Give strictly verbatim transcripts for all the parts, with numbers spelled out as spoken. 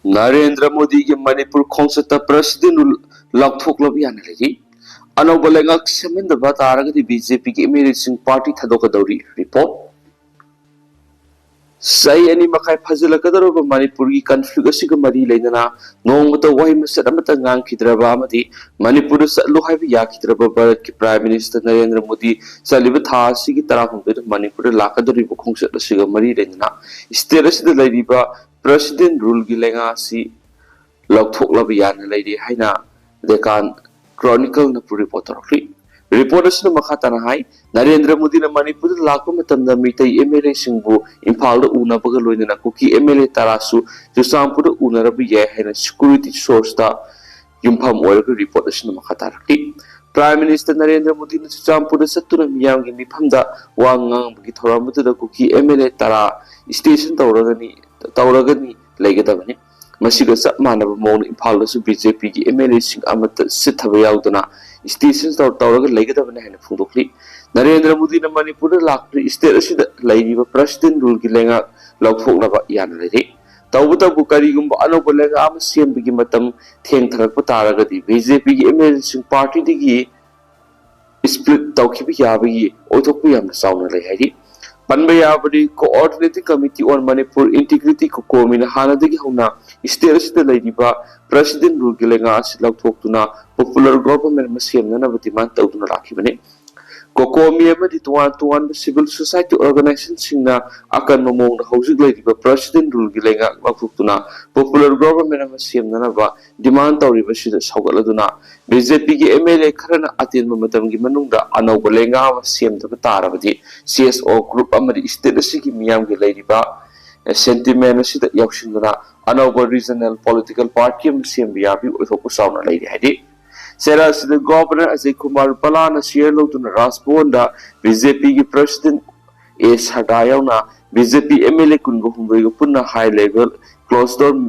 ꯅꯔꯦꯟꯗ꯭ꯔ ꯃꯣꯗꯤꯒꯤ Manipur ꯈꯣꯡꯆꯠꯇ president rule ꯂꯥꯎꯊꯣꯛꯂꯕ ꯌꯥꯅ ꯂꯩꯔꯤ꯫ ꯑꯅꯧꯕ ꯂꯩꯉꯥꯛ ꯁꯦꯝꯍꯟꯗꯕ ꯇꯥꯔꯒꯗꯤ ꯕꯤ ꯖꯦ ꯄꯤꯒꯤ ꯑꯦꯝ ꯑꯦꯜ ꯑꯦꯁꯤꯡ ꯄꯥꯔꯇꯤ ꯊꯥꯗꯣꯛꯀꯗꯧꯔꯤ꯫ ꯔꯤꯄꯣꯔꯠ꯫ ꯆꯍꯤ ꯑꯅꯤ ꯃꯈꯥꯏ ꯐꯥꯖꯤꯜꯂꯛꯀꯗꯧꯔꯕ ꯃꯅꯤꯄꯨꯔꯒꯤ ꯀꯟꯐ꯭ꯂꯤꯛ ꯑꯁꯤꯒ ꯃꯔꯤ ꯂꯩꯅꯅ ꯅꯣꯡꯃꯇ ꯋꯥꯍꯩ ꯃꯆꯦꯠ ꯑꯃꯠꯇ ꯉꯥꯡꯈꯤꯗ꯭ꯔꯕ ꯑꯃꯗꯤ ꯃꯅꯤꯄꯨꯔꯗ ꯆꯠꯂꯨ ꯍꯥꯏꯕ ꯌꯥꯈꯤꯗ꯭ꯔꯕ ꯚꯥꯔꯠꯀꯤ ꯄ꯭ꯔꯥꯏꯝ ꯃꯤꯅꯤꯁꯇꯔ ꯅꯔꯦꯟꯗ꯭ꯔ ꯃꯣꯗꯤ ꯆꯠꯂꯤꯕ ꯊꯥ ꯑꯁꯤꯒꯤ ꯇꯔꯥꯍꯨꯝꯗꯣꯏꯗ ꯃꯅꯤꯄꯨꯔꯗ ꯂꯥꯛꯀꯗꯧꯔꯤꯕ ꯈꯣꯡꯆꯠ ꯑꯁꯤꯒ ꯃꯔꯤ ꯂꯩꯅꯅ ꯁ꯭ꯇꯦꯠ ꯑꯁꯤꯗ ꯂꯩꯔꯤꯕ ꯄ꯭ꯔꯁꯤꯗꯦꯟ ꯔꯨꯜꯒꯤ ꯂꯩꯉꯥꯛ ꯑꯁꯤ ꯂꯧꯊꯣꯛꯂꯕ ꯌꯥꯅ ꯂꯩꯔꯤ ꯍꯥꯏꯅ ꯗꯦꯀꯥꯟ ꯀ꯭ꯔꯣꯅꯤꯀꯜꯅ ꯔꯤꯄꯣꯔꯠ ꯇꯧꯔꯛꯂꯤ꯫ ꯔꯤꯄꯣꯔꯠ ꯑꯁꯤꯅ ꯃꯈꯥ ꯇꯥꯅ ꯍꯥꯏ, ꯅꯔꯦꯟꯗ꯭ꯔ ꯃꯣꯗꯤꯅ ꯃꯅꯤꯄꯨꯔꯗ ꯂꯥꯛꯄ ꯃꯇꯝꯗ ꯃꯤꯇꯩ ꯑꯦꯝ ꯑꯦꯜ ꯑꯦꯁꯤꯡꯕꯨ ꯏꯝꯐꯥꯜꯗ ꯎꯅꯕꯒ ꯂꯣꯏꯅꯅ ꯀꯨꯀꯤ ꯑꯦꯝ ꯑꯦꯜ ꯑꯦ ꯇꯔꯥꯁꯨ ꯆꯨꯔꯆꯥꯟꯄꯨꯔꯗ ꯎꯅꯔꯕ ꯌꯥꯏ ꯍꯥꯏꯅ ꯁꯦꯀ꯭ꯌꯨꯔꯤꯇꯤ ꯁꯣꯔꯁꯇ ꯌꯨꯝꯐꯝ ꯑꯣꯏꯔꯒ ꯔꯤꯄꯣꯔꯠ ꯑꯁꯤꯅ ꯃꯈꯥ ꯇꯥꯔꯛꯂꯤ꯫ ꯄ꯭ꯔꯥꯏꯝ ꯃꯤꯅꯤꯁꯇꯔ ꯅꯔꯦꯟꯗ꯭ꯔ ꯃꯣꯗꯤꯅ ꯆꯨꯔꯆꯥꯟꯄꯨꯔꯗ ꯆꯠꯇꯨꯅ ꯃꯤꯌꯥꯝꯒꯤ ꯃꯤꯐꯝꯗ ꯋꯥ ꯉꯥꯡꯕꯒꯤ ꯊꯧꯔꯝ ꯑꯗꯨꯗ ꯀꯨꯀꯤ ꯑꯦꯝ ꯑꯦꯜ ꯑꯦ ꯇꯔꯥ ꯁ꯭ꯇꯦꯁꯟ ꯇꯧꯔꯒꯅꯤ, ꯇꯧꯔꯒꯅꯤ ꯂꯩꯒꯗꯕꯅꯤ꯫ ꯃꯁꯤꯒ ꯆꯞ ꯃꯥꯟꯅꯕ ꯃꯑꯣꯡꯗ ꯏꯝꯐꯥꯜꯗꯁꯨ ꯕꯤ ꯖꯦ ꯄꯤꯒꯤ ꯑꯦꯝ ꯑꯦꯜ ꯑꯦꯁꯤꯡ ꯑꯃꯠꯇ ꯆꯤꯠꯊꯕ ꯌꯥꯎꯗꯅ ꯁ꯭ꯇꯦꯁꯟ ꯇꯧ-, ꯇꯧꯔꯒ ꯂꯩꯒꯗꯕꯅꯤ ꯍꯥꯏꯅ ꯐꯣꯡꯗꯣꯛꯂꯤ꯫ ꯅꯔꯦꯟꯗ꯭ꯔ ꯃꯣꯗꯤꯅ ꯃꯅꯤꯄꯨꯔꯗ ꯂꯥꯛꯇꯨꯅ ꯁ꯭ꯇꯦꯠ ꯑꯁꯤꯗ ꯂꯩꯔꯤꯕ ꯄ꯭ꯔꯁꯤꯗꯦꯟ ꯔꯨꯜꯒꯤ ꯂꯩꯉꯥꯛ ꯂꯧꯊꯣꯛꯅꯕ ꯌꯥꯅ ꯂꯩꯔꯤ꯫ ꯇꯧꯕꯇꯕꯨ ꯀꯔꯤꯒꯨꯝꯕ ꯑꯅꯧꯕ ꯂꯩꯉꯥꯛ ꯑꯃ ꯁꯦꯝꯕꯒꯤ ꯃꯇꯝ ꯊꯦꯡꯊꯔꯛꯄ ꯇꯥꯔꯒꯗꯤ ꯕꯤ ꯖꯦ ꯄꯤꯒꯤ ꯑꯦꯝ ꯑꯦꯜ ꯑꯦꯁꯤꯡ ꯄꯥꯔꯇꯤꯗꯒꯤ ꯁ꯭ꯄ꯭ꯂꯤꯠ ꯇꯧꯈꯤꯕ ꯌꯥꯕꯒꯤ ꯑꯣꯏꯊꯣꯛꯄ ꯌꯥꯝꯅ ꯆꯥꯎꯅ ꯂꯩ ꯍꯥꯏꯔꯤ꯫ ꯄꯟꯕ ꯌꯥꯕꯗꯤ Coordinating Committee on Manipur Integrity, ꯀꯣꯀꯣꯃꯤꯅ ꯍꯥꯟꯅꯗꯒꯤ ꯍꯧꯅ ꯁ꯭ꯇꯦꯠ ꯑꯁꯤꯗ ꯂꯩꯔꯤꯕ ꯄ꯭ꯔꯁꯤꯗꯦꯟ ꯔꯨꯜꯒꯤ ꯂꯩꯉꯥꯛ ꯑꯁꯤ ꯂꯧꯊꯣꯛꯇꯨꯅ ꯄꯣꯄꯨꯂꯔ ꯒꯣꯚꯔꯟꯃꯦꯟꯠ ꯑꯃ ꯁꯦꯝꯅꯅꯕ ꯗꯤꯃꯥꯟ ꯇꯧꯗꯨꯅ ꯂꯥꯛꯈꯤꯕꯅꯤ꯫ ꯀꯣꯀꯣꯃꯤ ꯑꯃꯗꯤ ꯇꯣꯉꯥꯟ ꯇꯣꯉꯥꯟꯕ ꯁꯤꯚꯤꯜ ꯁꯣꯁꯥꯏꯇꯤ ꯑꯣꯔꯒꯅꯥꯏꯖꯦꯁꯟꯁꯤꯡꯅ ꯑꯀꯟꯕ ꯃꯑꯣꯡꯗ ꯍꯧꯖꯤꯛ ꯂꯩꯔꯤꯕ ꯄ꯭ꯔꯁꯤꯗꯦꯟ ꯔꯨꯜꯒꯤ ꯂꯩꯉꯥꯛ ꯂꯧꯊꯣꯛꯇꯨꯅ ꯄꯣꯄꯨꯂꯔ ꯒꯣꯚꯔꯟꯃꯦꯟꯠ ꯑꯃ ꯁꯦꯝꯅꯅꯕ ꯗꯤꯃꯥꯟ ꯇꯧꯔꯤꯕꯁꯤꯗ ꯁꯧꯒꯠꯂꯗꯨꯅ ꯕꯤ ꯖꯦ ꯄꯤꯒꯤ ꯑꯦꯝ ꯑꯦꯜ ꯑꯦ ꯈꯔꯅ ꯑꯇꯦꯟꯕ ꯃꯇꯝꯒꯤ ꯃꯅꯨꯡꯗ ꯑꯅꯧꯕ ꯂꯩꯉꯥꯛ ꯑꯃ ꯁꯦꯝꯗꯕ ꯇꯥꯔꯕꯗꯤ ꯁꯤ ꯑꯦꯁ ꯑꯣ ꯒ꯭ꯔꯨꯞ ꯑꯃꯗꯤ ꯁ꯭ꯇꯦꯠ ꯑꯁꯤꯒꯤ ꯃꯤꯌꯥꯝꯒꯤ ꯂꯩꯔꯤꯕ ꯁꯦꯟꯇꯤꯃꯦꯟ ꯑꯁꯤꯗ ꯌꯥꯎꯁꯤꯟꯗꯨꯅ ꯑꯅꯧꯕ ꯔꯤꯖꯅꯦꯜ ꯄꯣꯂꯤꯇꯤꯀꯦꯜ ꯄꯥꯔꯇꯤ ꯑꯃ ꯁꯦꯝꯕ ꯌꯥꯕꯒꯤ ꯑꯣꯏꯊꯣꯛꯄ ꯆꯥꯎꯅ ꯂꯩꯔꯤ ꯍꯥꯏꯔꯤ꯫ ꯆꯩꯔꯥꯛ ꯑꯁꯤꯗ ꯒꯣꯚꯔꯅꯔ ꯑꯖꯌ ꯀꯨꯃꯥꯔ ꯚꯜꯂꯥꯅ ꯁꯤꯌꯔ ꯂꯧꯗꯨꯅ ꯔꯥꯖꯚꯋꯟꯗ ꯕꯤ ꯖꯦ ꯄꯤꯒꯤ ꯄ꯭ꯔꯁꯤꯗꯦꯟ ꯑꯦ ꯁꯔꯗꯥ ꯌꯥꯎꯅ B J P M L A ꯀꯨꯟꯒ ꯍꯨꯝꯗꯣꯏꯒ ꯄꯨꯟꯅ ꯍꯥꯏ ꯂꯦꯚꯦꯜ ꯀ꯭ꯂꯣꯖ ꯗꯣꯔ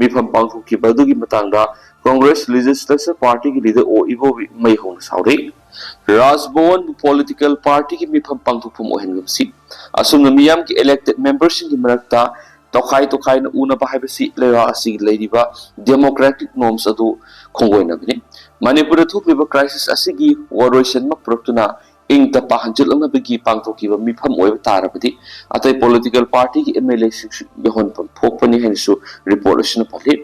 ꯃꯤꯐꯝ ꯄꯥꯡꯊꯣꯛꯈꯤꯕ ꯑꯗꯨꯒꯤ ꯃꯇꯥꯡꯗ ꯀꯣꯡꯒ꯭ꯔꯦꯁ ꯂꯦꯖꯤꯁꯂꯦꯆꯔ ꯄꯥꯔꯇꯤꯒꯤ ꯂꯤꯗꯔ ꯑꯣ ꯏꯕꯣꯕꯤ ꯃꯩꯍꯧꯅ ꯁꯥꯎꯔꯤ꯫ ꯔꯥꯖꯚꯋꯟꯕꯨ ꯄꯣꯂꯤꯇꯤꯀꯦꯜ ꯄꯥꯔꯇꯤꯒꯤ ꯃꯤꯐꯝ ꯄꯥꯡꯊꯣꯛꯐꯝ ꯑꯣꯏꯍꯟꯕꯁꯤ ꯑꯁꯨꯝꯅ ꯃꯤꯌꯥꯝꯒꯤ ꯏꯂꯦꯛꯇꯦꯗ ꯃꯦꯝꯕꯔꯁꯤꯡꯒꯤ ꯃꯔꯛꯇ ꯇꯣꯈꯥꯏ ꯇꯣꯈꯥꯏꯅ ꯎꯅꯕ ꯍꯥꯏꯕꯁꯤ ꯂꯩꯕꯥꯛ ꯑꯁꯤꯒꯤ ꯂꯩꯔꯤꯕ democratic norms ꯑꯗꯨ ꯈꯣꯡꯒꯣꯏꯅꯕꯅꯤ꯫ ꯃꯅꯤꯄꯨꯔꯗ ꯊꯣꯛꯂꯤꯕ crisis ꯑꯁꯤꯒꯤ ꯋꯥꯔꯣꯏꯁꯤꯟ ꯑꯃ ꯄꯨꯔꯛꯇꯨꯅ ꯏꯪ ꯇꯞꯄ ꯍꯟꯖꯤꯜꯂꯛꯅꯕꯒꯤ ꯄꯥꯡꯊꯣꯛꯈꯤꯕ ꯃꯤꯐꯝ ꯑꯣꯏꯕ ꯇꯥꯔꯕꯗꯤ ꯑꯇꯩ political partyꯒꯤ MLAꯁꯤꯡꯁꯨ ꯌꯥꯎꯍꯟꯐꯝ ꯊꯣꯛꯄꯅꯤ ꯍꯥꯏꯅꯁꯨ report ꯑꯁꯤꯅ ꯄꯜꯂꯤ꯫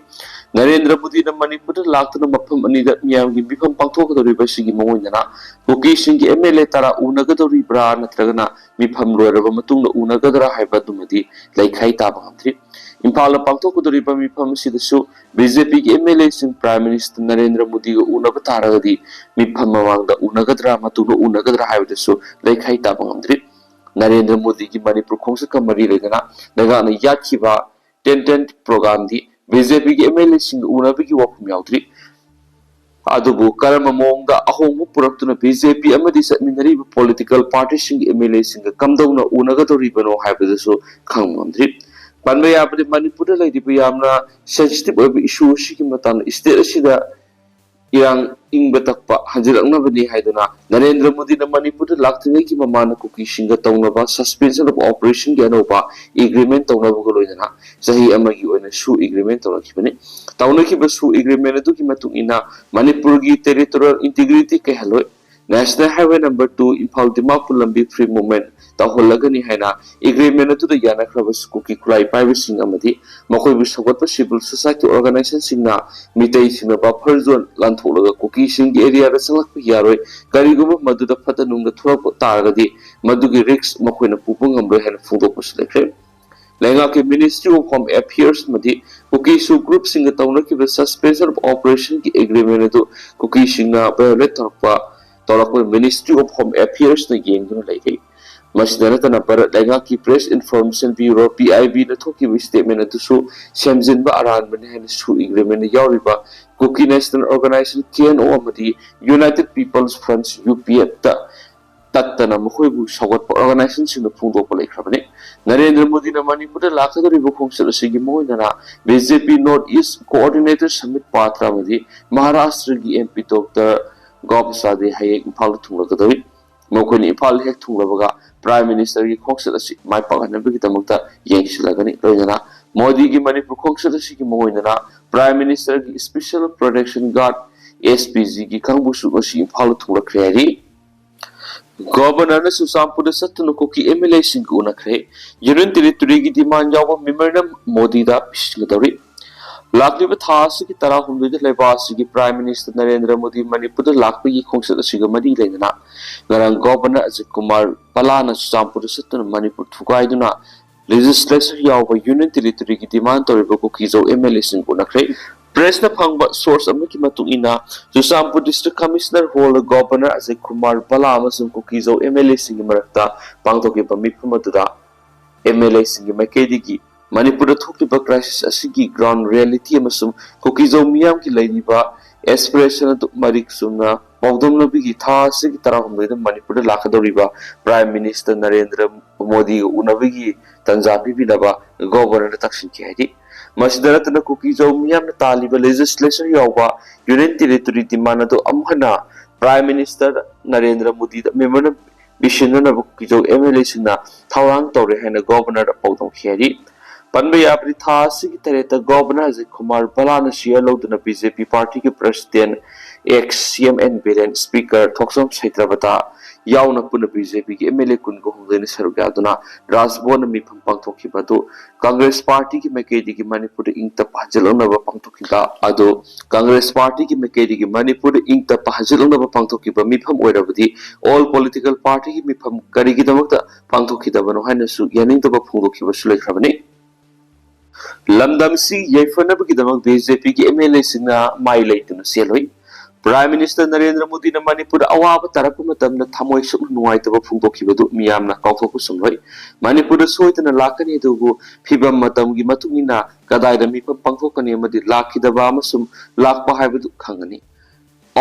ꯅꯔꯦꯟꯗ꯭ꯔ ꯃꯣꯗꯤꯅ ꯃꯅꯤꯄꯨꯔꯗ ꯂꯥꯛꯇꯨꯅ ꯃꯐꯝ ꯑꯅꯤꯗ ꯃꯤꯌꯥꯝꯒꯤ ꯃꯤꯐꯝ ꯄꯥꯡꯊꯣꯛꯀꯗꯧꯔꯤꯕ ꯑꯁꯤꯒꯤ ꯃꯑꯣꯡꯗꯅ ꯀꯨꯀꯤꯁꯤꯡꯒꯤ MLA ꯇꯔꯥ ꯎꯅꯒꯗꯧꯔꯤꯕ꯭ꯔꯥ ꯅꯠꯇ꯭ꯔꯒꯅ ꯃꯤꯐꯝ ꯂꯣꯏꯔꯕ ꯃꯇꯨꯡꯗ ꯎꯅꯒꯗ꯭ꯔꯥ ꯍꯥꯏꯕ ꯑꯗꯨꯃꯗꯤ ꯂꯩꯈꯥꯏ ꯇꯥꯕ ꯉꯝꯗ꯭ꯔꯤ꯫ ꯏꯝꯐꯥꯜꯗ ꯄꯥꯡꯊꯣꯛꯀꯗꯧꯔꯤꯕ ꯃꯤꯐꯝ ꯑꯁꯤꯗꯁꯨ BJPꯒꯤ MLAꯁꯤꯡ Prime Minister ꯅꯔꯦꯟꯗ꯭ꯔ ꯃꯣꯗꯤꯒ ꯎꯅꯕ ꯇꯥꯔꯒꯗꯤ ꯃꯤꯐꯝ ꯃꯃꯥꯡꯗ ꯎꯅꯒꯗ꯭ꯔꯥ, ꯃꯇꯨꯡꯗ ꯎꯅꯒꯗ꯭ꯔꯥ ꯍꯥꯏꯕꯗꯨꯁꯨ ꯂꯩꯈꯥꯏ ꯇꯥꯕ ꯉꯝꯗ꯭ꯔꯤ꯫ ꯅꯔꯦꯟꯗ꯭ꯔ ꯃꯣꯗꯤꯒꯤ ꯃꯅꯤꯄꯨꯔ ꯈꯣꯡꯆꯠꯀ ꯃꯔꯤ ꯂꯩꯅꯅ ꯂꯩꯉꯥꯛꯅ ꯌꯥꯠꯈꯤꯕ ten ten programꯗꯤ BJPꯒꯤ MLAꯁꯤꯡꯒ ꯎꯅꯕꯒꯤ ꯋꯥꯐꯝ ꯌꯥꯎꯗ꯭ꯔꯤ꯫ ꯑꯗꯨꯕꯨ ꯀꯔꯝꯕ ꯃꯑꯣꯡꯗ ꯑꯍꯣꯡꯕ ꯄꯨꯔꯛꯇꯨꯅ BJP ꯑꯃꯗꯤ ꯆꯠꯃꯤꯟꯅꯔꯤꯕ political partyꯁꯤꯡꯒꯤ MLAꯁꯤꯡꯒ ꯀꯝꯗꯧꯅ ꯎꯅꯒꯗꯧꯔꯤꯕꯅꯣ ꯍꯥꯏꯕꯗꯨꯁꯨ ꯈꯪꯕ ꯉꯝꯗ꯭ꯔꯤ꯫ ꯄꯟꯕ ꯌꯥꯕꯗꯤ ꯃꯅꯤꯄꯨꯔꯗ ꯂꯩꯔꯤꯕ ꯌꯥꯝꯅ sensitive ꯑꯣꯏꯕ issue ꯑꯁꯤꯒꯤ ꯃꯇꯥꯡꯗ state ꯑꯁꯤꯗ ꯏꯔꯥꯡ ꯏꯪꯕ ꯇꯞꯄ ꯍꯟꯖꯤꯜꯂꯛꯅꯕꯅꯤ ꯍꯥꯏꯗꯨꯅ ꯅꯔꯦꯟꯗ꯭ꯔ ꯃꯣꯗꯤꯅ ꯃꯅꯤꯄꯨꯔꯗ ꯂꯥꯛꯇ꯭ꯔꯤꯉꯩꯒꯤ ꯃꯃꯥꯡꯗ ꯀꯨꯀꯤꯁꯤꯡꯒ ꯇꯧꯅꯕ suspension of operationꯒꯤ ꯑꯅꯧꯕ agreement ꯇꯧꯅꯕꯒ ꯂꯣꯏꯅꯅ ꯆꯍꯤ ꯑꯃꯒꯤ ꯑꯣꯏꯅ SoO agreement ꯇꯧꯅꯈꯤꯕꯅꯤ꯫ ꯇꯧꯅꯈꯤꯕ SoO agreement ꯑꯗꯨꯒꯤ ꯃꯇꯨꯡ ꯏꯟꯅ ꯃꯅꯤꯄꯨꯔꯒꯤ territorial integrity ꯀꯥꯏꯍꯜꯂꯣꯏ, National Highway number two Imphal Dimapur ꯂꯝꯕꯤ free movement ꯇꯧꯍꯜꯂꯒꯅꯤ ꯍꯥꯏꯅ agreement ꯑꯗꯨꯗ ꯌꯥꯅꯈ꯭ꯔꯕ ꯀꯨꯀꯤ ꯈꯨꯠꯂꯥꯏ ꯄꯥꯏꯕꯁꯤꯡ ꯑꯃꯗꯤ ꯃꯈꯣꯏꯕꯨ ꯁꯧꯒꯠꯄ civil society organizationꯁꯤꯡꯅ ꯃꯤꯇꯩꯁꯤꯡꯅ buffer zone ꯂꯥꯟꯊꯣꯛꯂꯒ ꯀꯨꯀꯤꯁꯤꯡꯒꯤ areaꯗ ꯆꯪꯂꯛꯄ ꯌꯥꯔꯣꯏ, ꯀꯔꯤꯒꯨꯝꯕ ꯃꯗꯨꯗ ꯐꯠꯇ ꯅꯨꯡꯗ ꯊꯣꯛꯂꯛꯄ ꯇꯥꯔꯒꯗꯤ ꯃꯗꯨꯒꯤ risk ꯃꯈꯣꯏꯅ ꯄꯨꯕ ꯉꯝꯂꯣꯏ ꯍꯥꯏꯅ ꯐꯣꯡꯗꯣꯛꯄꯁꯨ ꯂꯩꯈ꯭ꯔꯦ꯫ ꯂꯩꯉꯥꯛꯀꯤ Ministry of Home Affairs ꯑꯃꯗꯤ ꯀꯨꯀꯤ SoO groupꯁꯤꯡꯒ ꯇꯧꯅꯈꯤꯕ suspension of operationꯒꯤ agreement ꯑꯗꯨ ꯀꯨꯀꯤꯁꯤꯡꯅ violate ꯇꯧꯔꯛꯄ ꯇꯧꯔꯛꯄ Ministry of Home Affairsꯅ ꯌꯦꯡꯗꯨꯅ ꯂꯩꯔꯤ꯫ ꯃꯁꯤꯗ ꯅꯠꯇꯅ ꯚꯥꯔꯠ ꯂꯩꯉꯥꯛꯀꯤ Press Information Bureau, PIBꯅ ꯊꯣꯛꯈꯤꯕ statement ꯑꯗꯨꯁꯨ ꯁꯦꯝꯖꯤꯟꯕ ꯑꯔꯥꯟꯕꯅꯤ ꯍꯥꯏꯅ SoO agreement ꯌꯥꯎꯔꯤꯕ Kuki National Organization, KNO, ꯑꯃꯗꯤ United People's Front, UPFꯇ ꯇꯠꯇꯅ ꯃꯈꯣꯏꯕꯨ ꯁꯧꯒꯠꯄ organizationꯁꯤꯡꯅ ꯐꯣꯡꯗꯣꯛꯄ ꯂꯩꯈ꯭ꯔꯕꯅꯤ꯫ ꯅꯔꯦꯟꯗ꯭ꯔ ꯃꯣꯗꯤꯅ ꯃꯅꯤꯄꯨꯔꯗ ꯂꯥꯛꯀꯗꯧꯔꯤꯕ ꯈꯣꯡꯆꯠ ꯑꯁꯤꯒꯤ ꯃꯑꯣꯡꯗꯅ BJP North East Coordinator Sambit Patra ꯑꯃꯗꯤ ꯃꯍꯥꯔꯥꯁꯇ꯭ꯔꯒꯤ MP Doctor Gop Sade ꯍꯌꯦꯡ ꯏꯝꯐꯥꯜꯗ ꯊꯨꯡꯂꯒꯗꯧꯔꯤ꯫ ꯃꯈꯣꯏꯅ ꯏꯝꯐꯥꯜ ꯍꯦꯛ ꯊꯨꯡꯂꯕꯒ Prime Ministerꯒꯤ ꯈꯣꯡꯆꯠ ꯑꯁꯤ ꯃꯥꯏ ꯄꯥꯛꯍꯟꯅꯕꯒꯤꯗꯃꯛꯇ ꯌꯦꯡꯁꯤꯜꯂꯒꯅꯤ꯫ ꯂꯣꯏꯅꯅ ꯃꯣꯗꯤꯒꯤ ꯃꯅꯤꯄꯨꯔ ꯈꯣꯡꯆꯠ ꯑꯁꯤꯒꯤ ꯃꯔꯨꯑꯣꯏꯅꯅ Prime Ministerꯒꯤ Special Protection Guard, S P Gꯒꯤ ꯀꯥꯡꯕꯨꯁꯨ ꯉꯁꯤ ꯏꯝꯐꯥꯜꯗ ꯊꯨꯡꯂꯛꯈ꯭ꯔꯦ ꯍꯥꯏꯔꯤ꯫ Governorꯅ ꯆꯨꯔꯆꯥꯟꯄꯨꯔꯗ ꯆꯠꯇꯨꯅ ꯀꯨꯀꯤ M L Aꯁꯤꯡꯒ ꯎꯅꯈ꯭ꯔꯦ꯫ Union Territoryꯒꯤ demand ꯌꯥꯎꯕ memorandum ꯃꯣꯗꯤꯗ ꯄꯤꯁꯤꯟꯒꯗꯧꯔꯤ꯫ ꯂꯥꯛꯂꯤꯕ ꯊꯥ ꯑꯁꯤꯒꯤ ꯇꯔꯥꯍꯨꯝꯗꯣꯏꯗ ꯂꯩꯕꯥꯛ ꯑꯁꯤꯒꯤ Prime Minister ꯅꯔꯦꯟꯗ꯭ꯔ ꯃꯣꯗꯤ ꯃꯅꯤꯄꯨꯔꯗ ꯂꯥꯛꯄꯒꯤ ꯈꯣꯡꯆꯠ ꯑꯁꯤꯒ ꯃꯔꯤ ꯂꯩꯅꯅ ꯉꯔꯥꯡ Governor ꯑꯖꯤꯠ ꯀꯨꯃꯥꯔ ꯕꯂꯥꯅ ꯆꯨꯔꯆꯥꯟꯄꯨꯔꯗ ꯆꯠꯇꯨꯅ ꯃꯅꯤꯄꯨꯔ ꯊꯨꯒꯥꯏꯗꯨꯅ Legislature ꯌꯥꯎꯕ Union Territoryꯒꯤ demand ꯇꯧꯔꯤꯕ ꯀꯨꯀꯤꯖꯧ M L Aꯁꯤꯡ ꯎꯅꯈ꯭ꯔꯦ꯫ Pressꯅ ꯐꯪꯕ source ꯑꯃꯒꯤ ꯃꯇꯨꯡ ꯏꯟꯅ, Churachandpur District Commissioner Hallꯗ Governor Ajit Kumar ꯕꯂꯥ ꯑꯃꯁꯨꯡ ꯀꯨꯀꯤꯖꯧ M L Aꯁꯤꯡꯒꯤ ꯃꯔꯛꯇ ꯄꯥꯡꯊꯣꯛꯈꯤꯕ ꯃꯤꯐꯝ ꯑꯗꯨꯗ M L Aꯁꯤꯡꯒꯤ ꯃꯥꯏꯀꯩꯗꯒꯤ ꯃꯅꯤꯄꯨꯔꯗ ꯊꯣꯛꯂꯤꯕ crisis ꯑꯁꯤꯒꯤ ground reality ꯑꯃꯁꯨꯡ ꯀꯨꯀꯤꯖꯧ ꯃꯤꯌꯥꯝꯒꯤ ꯂꯩꯔꯤꯕ aspiration ꯑꯗꯨ ꯃꯔꯤꯛ ꯆꯨꯝꯅ ꯄꯥꯎꯗꯝꯅꯕꯒꯤ ꯊꯥ ꯑꯁꯤꯒꯤ ꯇꯔꯥꯍꯨꯝꯗꯣꯏꯗ ꯃꯅꯤꯄꯨꯔꯗ ꯂꯥꯛꯀꯗꯧꯔꯤꯕ Prime Minister ꯅꯔꯦꯟꯗ꯭ꯔ ꯃꯣꯗꯤꯒ ꯎꯅꯕꯒꯤ ꯇꯥꯟꯖꯥ ꯄꯤꯕꯤꯅꯕ Governorꯗ ꯇꯛꯁꯤꯟꯈꯤ ꯍꯥꯏꯔꯤ꯫ ꯃꯁꯤꯗ ꯅꯠꯇꯅ ꯀꯨꯀꯤꯖꯧ ꯃꯤꯌꯥꯝꯅ ꯇꯥꯜꯂꯤꯕ Legislature ꯌꯥꯎꯕ Union Territory demand ꯑꯗꯨ ꯑꯃꯨꯛ ꯍꯟꯅ Prime Minister Narendra ꯃꯣꯗꯤꯗ memorandum ꯄꯤꯁꯤꯟꯅꯅꯕ ꯀꯨꯀꯤꯖꯧ M L Aꯁꯤꯡꯅ ꯊꯧꯔꯥꯡ ꯇꯧꯔꯦ ꯍꯥꯏꯅ Governorꯗ ꯄꯥꯎꯗꯝꯈꯤ ꯍꯥꯏꯔꯤ꯫ ꯄꯟꯕ ꯌꯥꯕꯗꯤ ꯊꯥ ꯑꯁꯤꯒꯤ ꯇꯔꯦꯠꯇ Governor ꯑꯖꯤꯠ ꯀꯨꯃꯥꯔ ꯕꯂꯥꯅ chair ꯂꯧꯗꯨꯅ B J P partyꯒꯤ President, ex C M N Biren, Speaker ꯊꯣꯛꯆꯣꯝ ꯁꯩꯇ꯭ꯔꯕꯇ ꯌꯥꯎꯅ ꯄꯨꯟꯅ B J Pꯒꯤ M L A ꯀꯨꯟꯒ ꯍꯨꯝꯗꯣꯏꯅ ꯁꯔꯨꯛ ꯌꯥꯗꯨꯅ ꯔꯥꯖꯚꯕꯟꯗ ꯃꯤꯐꯝ ꯄꯥꯡꯊꯣꯛꯈꯤꯕ ꯑꯗꯨ Congress partyꯒꯤ ꯃꯥꯏꯀꯩꯗꯒꯤ ꯃꯅꯤꯄꯨꯔꯗ ꯏꯪ ꯇꯞꯄ ꯍꯟꯖꯤꯜꯂꯛꯅꯕ ꯄꯥꯡꯊꯣꯛꯈꯤꯕ ꯑꯗꯨ Congress partyꯒꯤ ꯃꯥꯏꯀꯩꯗꯒꯤ ꯃꯅꯤꯄꯨꯔꯗ ꯏꯪ ꯇꯞꯄ ꯍꯟꯖꯤꯜꯂꯛꯅꯕ ꯄꯥꯡꯊꯣꯛꯈꯤꯕ ꯃꯤꯐꯝ ꯑꯣꯏꯔꯕꯗꯤ all political partyꯒꯤ ꯃꯤꯐꯝ ꯀꯔꯤꯒꯤꯗꯃꯛꯇ ꯄꯥꯡꯊꯣꯛꯈꯤꯗꯕꯅꯣ ꯍꯥꯏꯅꯁꯨ ꯌꯥꯅꯤꯡꯗꯕ ꯐꯣꯡꯗꯣꯛꯈꯤꯕꯁꯨ ꯂꯩꯈ꯭ꯔꯕꯅꯤ꯫ ꯂꯝꯗꯝꯁꯤ ꯌꯥꯏꯐꯅꯕꯒꯤꯗꯃꯛ B J Pꯒꯤ M L Aꯁꯤꯡꯅ ꯃꯥꯏ ꯂꯩꯇꯨꯅ ꯆꯦꯜꯂꯨꯏ꯫ Prime Minister ꯅꯔꯦꯟꯗ꯭ꯔ ꯃꯣꯗꯤꯅ ꯃꯅꯤꯄꯨꯔꯗ ꯑꯋꯥꯕ ꯇꯥꯔꯛꯄ ꯃꯇꯝꯗ ꯊꯃꯣꯏ ꯁꯨꯛꯅ ꯅꯨꯡꯉꯥꯏꯇꯕ ꯐꯣꯡꯗꯣꯛꯈꯤꯕꯗꯨ ꯃꯤꯌꯥꯝꯅ ꯀꯥꯎꯊꯣꯛꯄ ꯆꯨꯝꯂꯣꯏ꯫ ꯃꯅꯤꯄꯨꯔꯗ ꯁꯣꯏꯗꯅ ꯂꯥꯛꯀꯅꯤ, ꯑꯗꯨꯕꯨ ꯐꯤꯕꯝ ꯃꯇꯝꯒꯤ ꯃꯇꯨꯡ ꯏꯟꯅ ꯀꯗꯥꯏꯗ ꯃꯤꯐꯝ ꯄꯥꯡꯊꯣꯛꯀꯅꯤ ꯑꯃꯗꯤ ꯂꯥꯛꯈꯤꯗꯕ ꯑꯃꯁꯨꯡ ꯂꯥꯛꯄ ꯍꯥꯏꯕꯗꯨ ꯈꯪꯒꯅꯤ꯫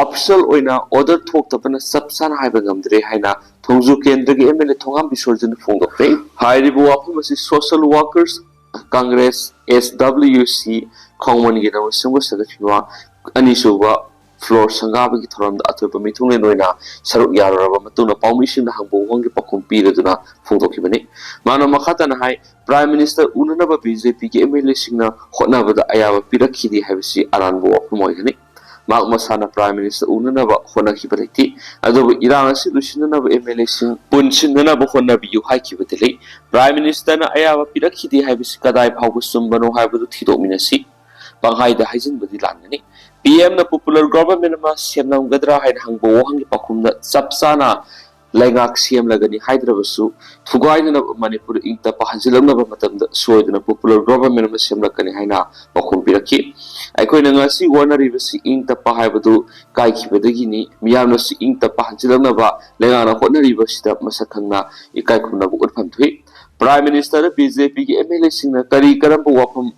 Official ꯑꯣꯏꯅ order ꯊꯣꯛꯇꯕꯅ ꯆꯞ ꯆꯥꯅ ꯍꯥꯏꯕ ꯉꯝꯗ꯭ꯔꯦ ꯍꯥꯏꯅ ꯊꯣꯡꯖꯨ ꯀꯦꯟꯗ꯭ꯔꯒꯤ M L A ꯊꯣꯉꯥꯝ ꯕꯤꯁꯣꯔꯖꯤꯠꯅ ꯐꯣꯡꯗꯣꯛꯈ꯭ꯔꯦ꯫ ꯍꯥꯏꯔꯤꯕ ꯋꯥꯐꯝ ꯑꯁꯤ social workers Congress, S W C, ꯈꯣꯡꯃꯟꯒꯤꯗꯃꯛ ꯁꯦꯝꯒꯠ ꯁꯥꯒꯠꯈꯤꯕ ꯑꯅꯤꯁꯨꯕ floor ꯁꯪꯒꯥꯕꯒꯤ ꯊꯧꯔꯝꯗ ꯑꯊꯣꯏꯕ ꯃꯤꯊꯨꯡꯂꯦꯟ ꯑꯣꯏꯅ ꯁꯔꯨꯛ ꯌꯥꯔꯨꯔꯕ ꯃꯇꯨꯡꯗ ꯄꯥꯎꯃꯤꯁꯤꯡꯅ ꯍꯪꯕ ꯋꯥꯍꯪꯒꯤ ꯄꯥꯎꯈꯨꯝ ꯄꯤꯔꯗꯨꯅ ꯐꯣꯡꯗꯣꯛꯈꯤꯕꯅꯤ꯫ ꯃꯥꯅ ꯃꯈꯥ ꯇꯥꯅ ꯍꯥꯏ, Prime Minister ꯎꯅꯅꯕ BJPꯒꯤ MLAꯁꯤꯡꯅ ꯍꯣꯠꯅꯕꯗ ꯑꯌꯥꯕ ꯄꯤꯔꯛꯈꯤꯗꯦ ꯍꯥꯏꯕꯁꯤ ꯑꯔꯥꯟꯕ ꯋꯥꯐꯝ ꯑꯣꯏꯒꯅꯤ꯫ ꯃꯍꯥꯛ ꯃꯁꯥꯅ Prime Minister ꯎꯅꯅꯕ ꯍꯣꯠꯅꯈꯤꯕ ꯂꯩꯇꯦ꯫ ꯑꯗꯨꯕꯨ ꯏꯔꯥꯡ ꯑꯁꯤ ꯂꯣꯏꯁꯤꯟꯅꯅꯕ MLAꯁꯤꯡ ꯄꯨꯟꯁꯤꯟꯅꯅꯕ ꯍꯣꯠꯅꯕꯤꯌꯨ ꯍꯥꯏꯈꯤꯕꯗꯤ ꯂꯩ꯫ Prime Ministerꯅ ꯑꯌꯥꯕ ꯄꯤꯔꯛꯈꯤꯗꯦ ꯍꯥꯏꯕꯁꯤ ꯀꯗꯥꯏ ꯐꯥꯎꯕ ꯆꯨꯝꯕꯅꯣ ꯍꯥꯏꯕꯗꯨ ꯊꯤꯗꯣꯛꯃꯤꯟꯅꯁꯤ꯫ ꯄꯪꯍꯥꯏꯗ ꯍꯥꯏꯖꯤꯟꯕꯗꯤ ꯂꯥꯟꯒꯅꯤ꯫ PMꯅ popular government ꯑꯃ ꯁꯦꯝꯂꯝꯒꯗ꯭ꯔꯥ ꯍꯥꯏꯅ ꯍꯪꯕ ꯋꯥꯍꯪꯒꯤ ꯄꯥꯎꯈꯨꯝꯗ ꯆꯞ ꯆꯥꯅ ꯂꯩꯉꯥꯛ ꯁꯦꯝꯂꯒꯅꯤ ꯍꯥꯏꯗ꯭ꯔꯕꯁꯨ, ꯊꯨꯒꯥꯏꯅꯅꯕ ꯃꯅꯤꯄꯨꯔ ꯏꯪ ꯇꯞꯄ ꯍꯟꯖꯤꯜꯂꯛꯅꯕ ꯃꯇꯝꯗ ꯁꯣꯏꯗꯅ popular government ꯑꯃ ꯁꯦꯝꯂꯛꯀꯅꯤ ꯍꯥꯏꯅ ꯄꯥꯎꯈꯨꯝ ꯄꯤꯔꯛꯈꯤ꯫ ꯑꯩꯈꯣꯏꯅ ꯉꯁꯤ ꯋꯥꯅꯔꯤꯕꯁꯤ ꯏꯪ ꯇꯞꯄ ꯍꯥꯏꯕꯗꯨ ꯀꯥꯏꯈꯤꯕꯗꯒꯤꯅꯤ꯫ ꯃꯤꯌꯥꯝꯅꯁꯨ ꯏꯪ ꯇꯞꯄ ꯍꯟꯖꯤꯜꯂꯛꯅꯕ ꯂꯩꯉꯥꯛꯅ ꯍꯣꯠꯅꯔꯤꯕꯁꯤꯗ ꯃꯁꯛ ꯈꯪꯅ ꯏꯀꯥꯏ ꯈꯨꯝꯅꯕ ꯎꯠꯐꯝ ꯊꯣꯛꯏ꯫ Prime Ministerꯗ BJPꯒꯤ MLAꯁꯤꯡꯅ ꯀꯔꯤ ꯀꯔꯝꯕ ꯋꯥꯐꯝ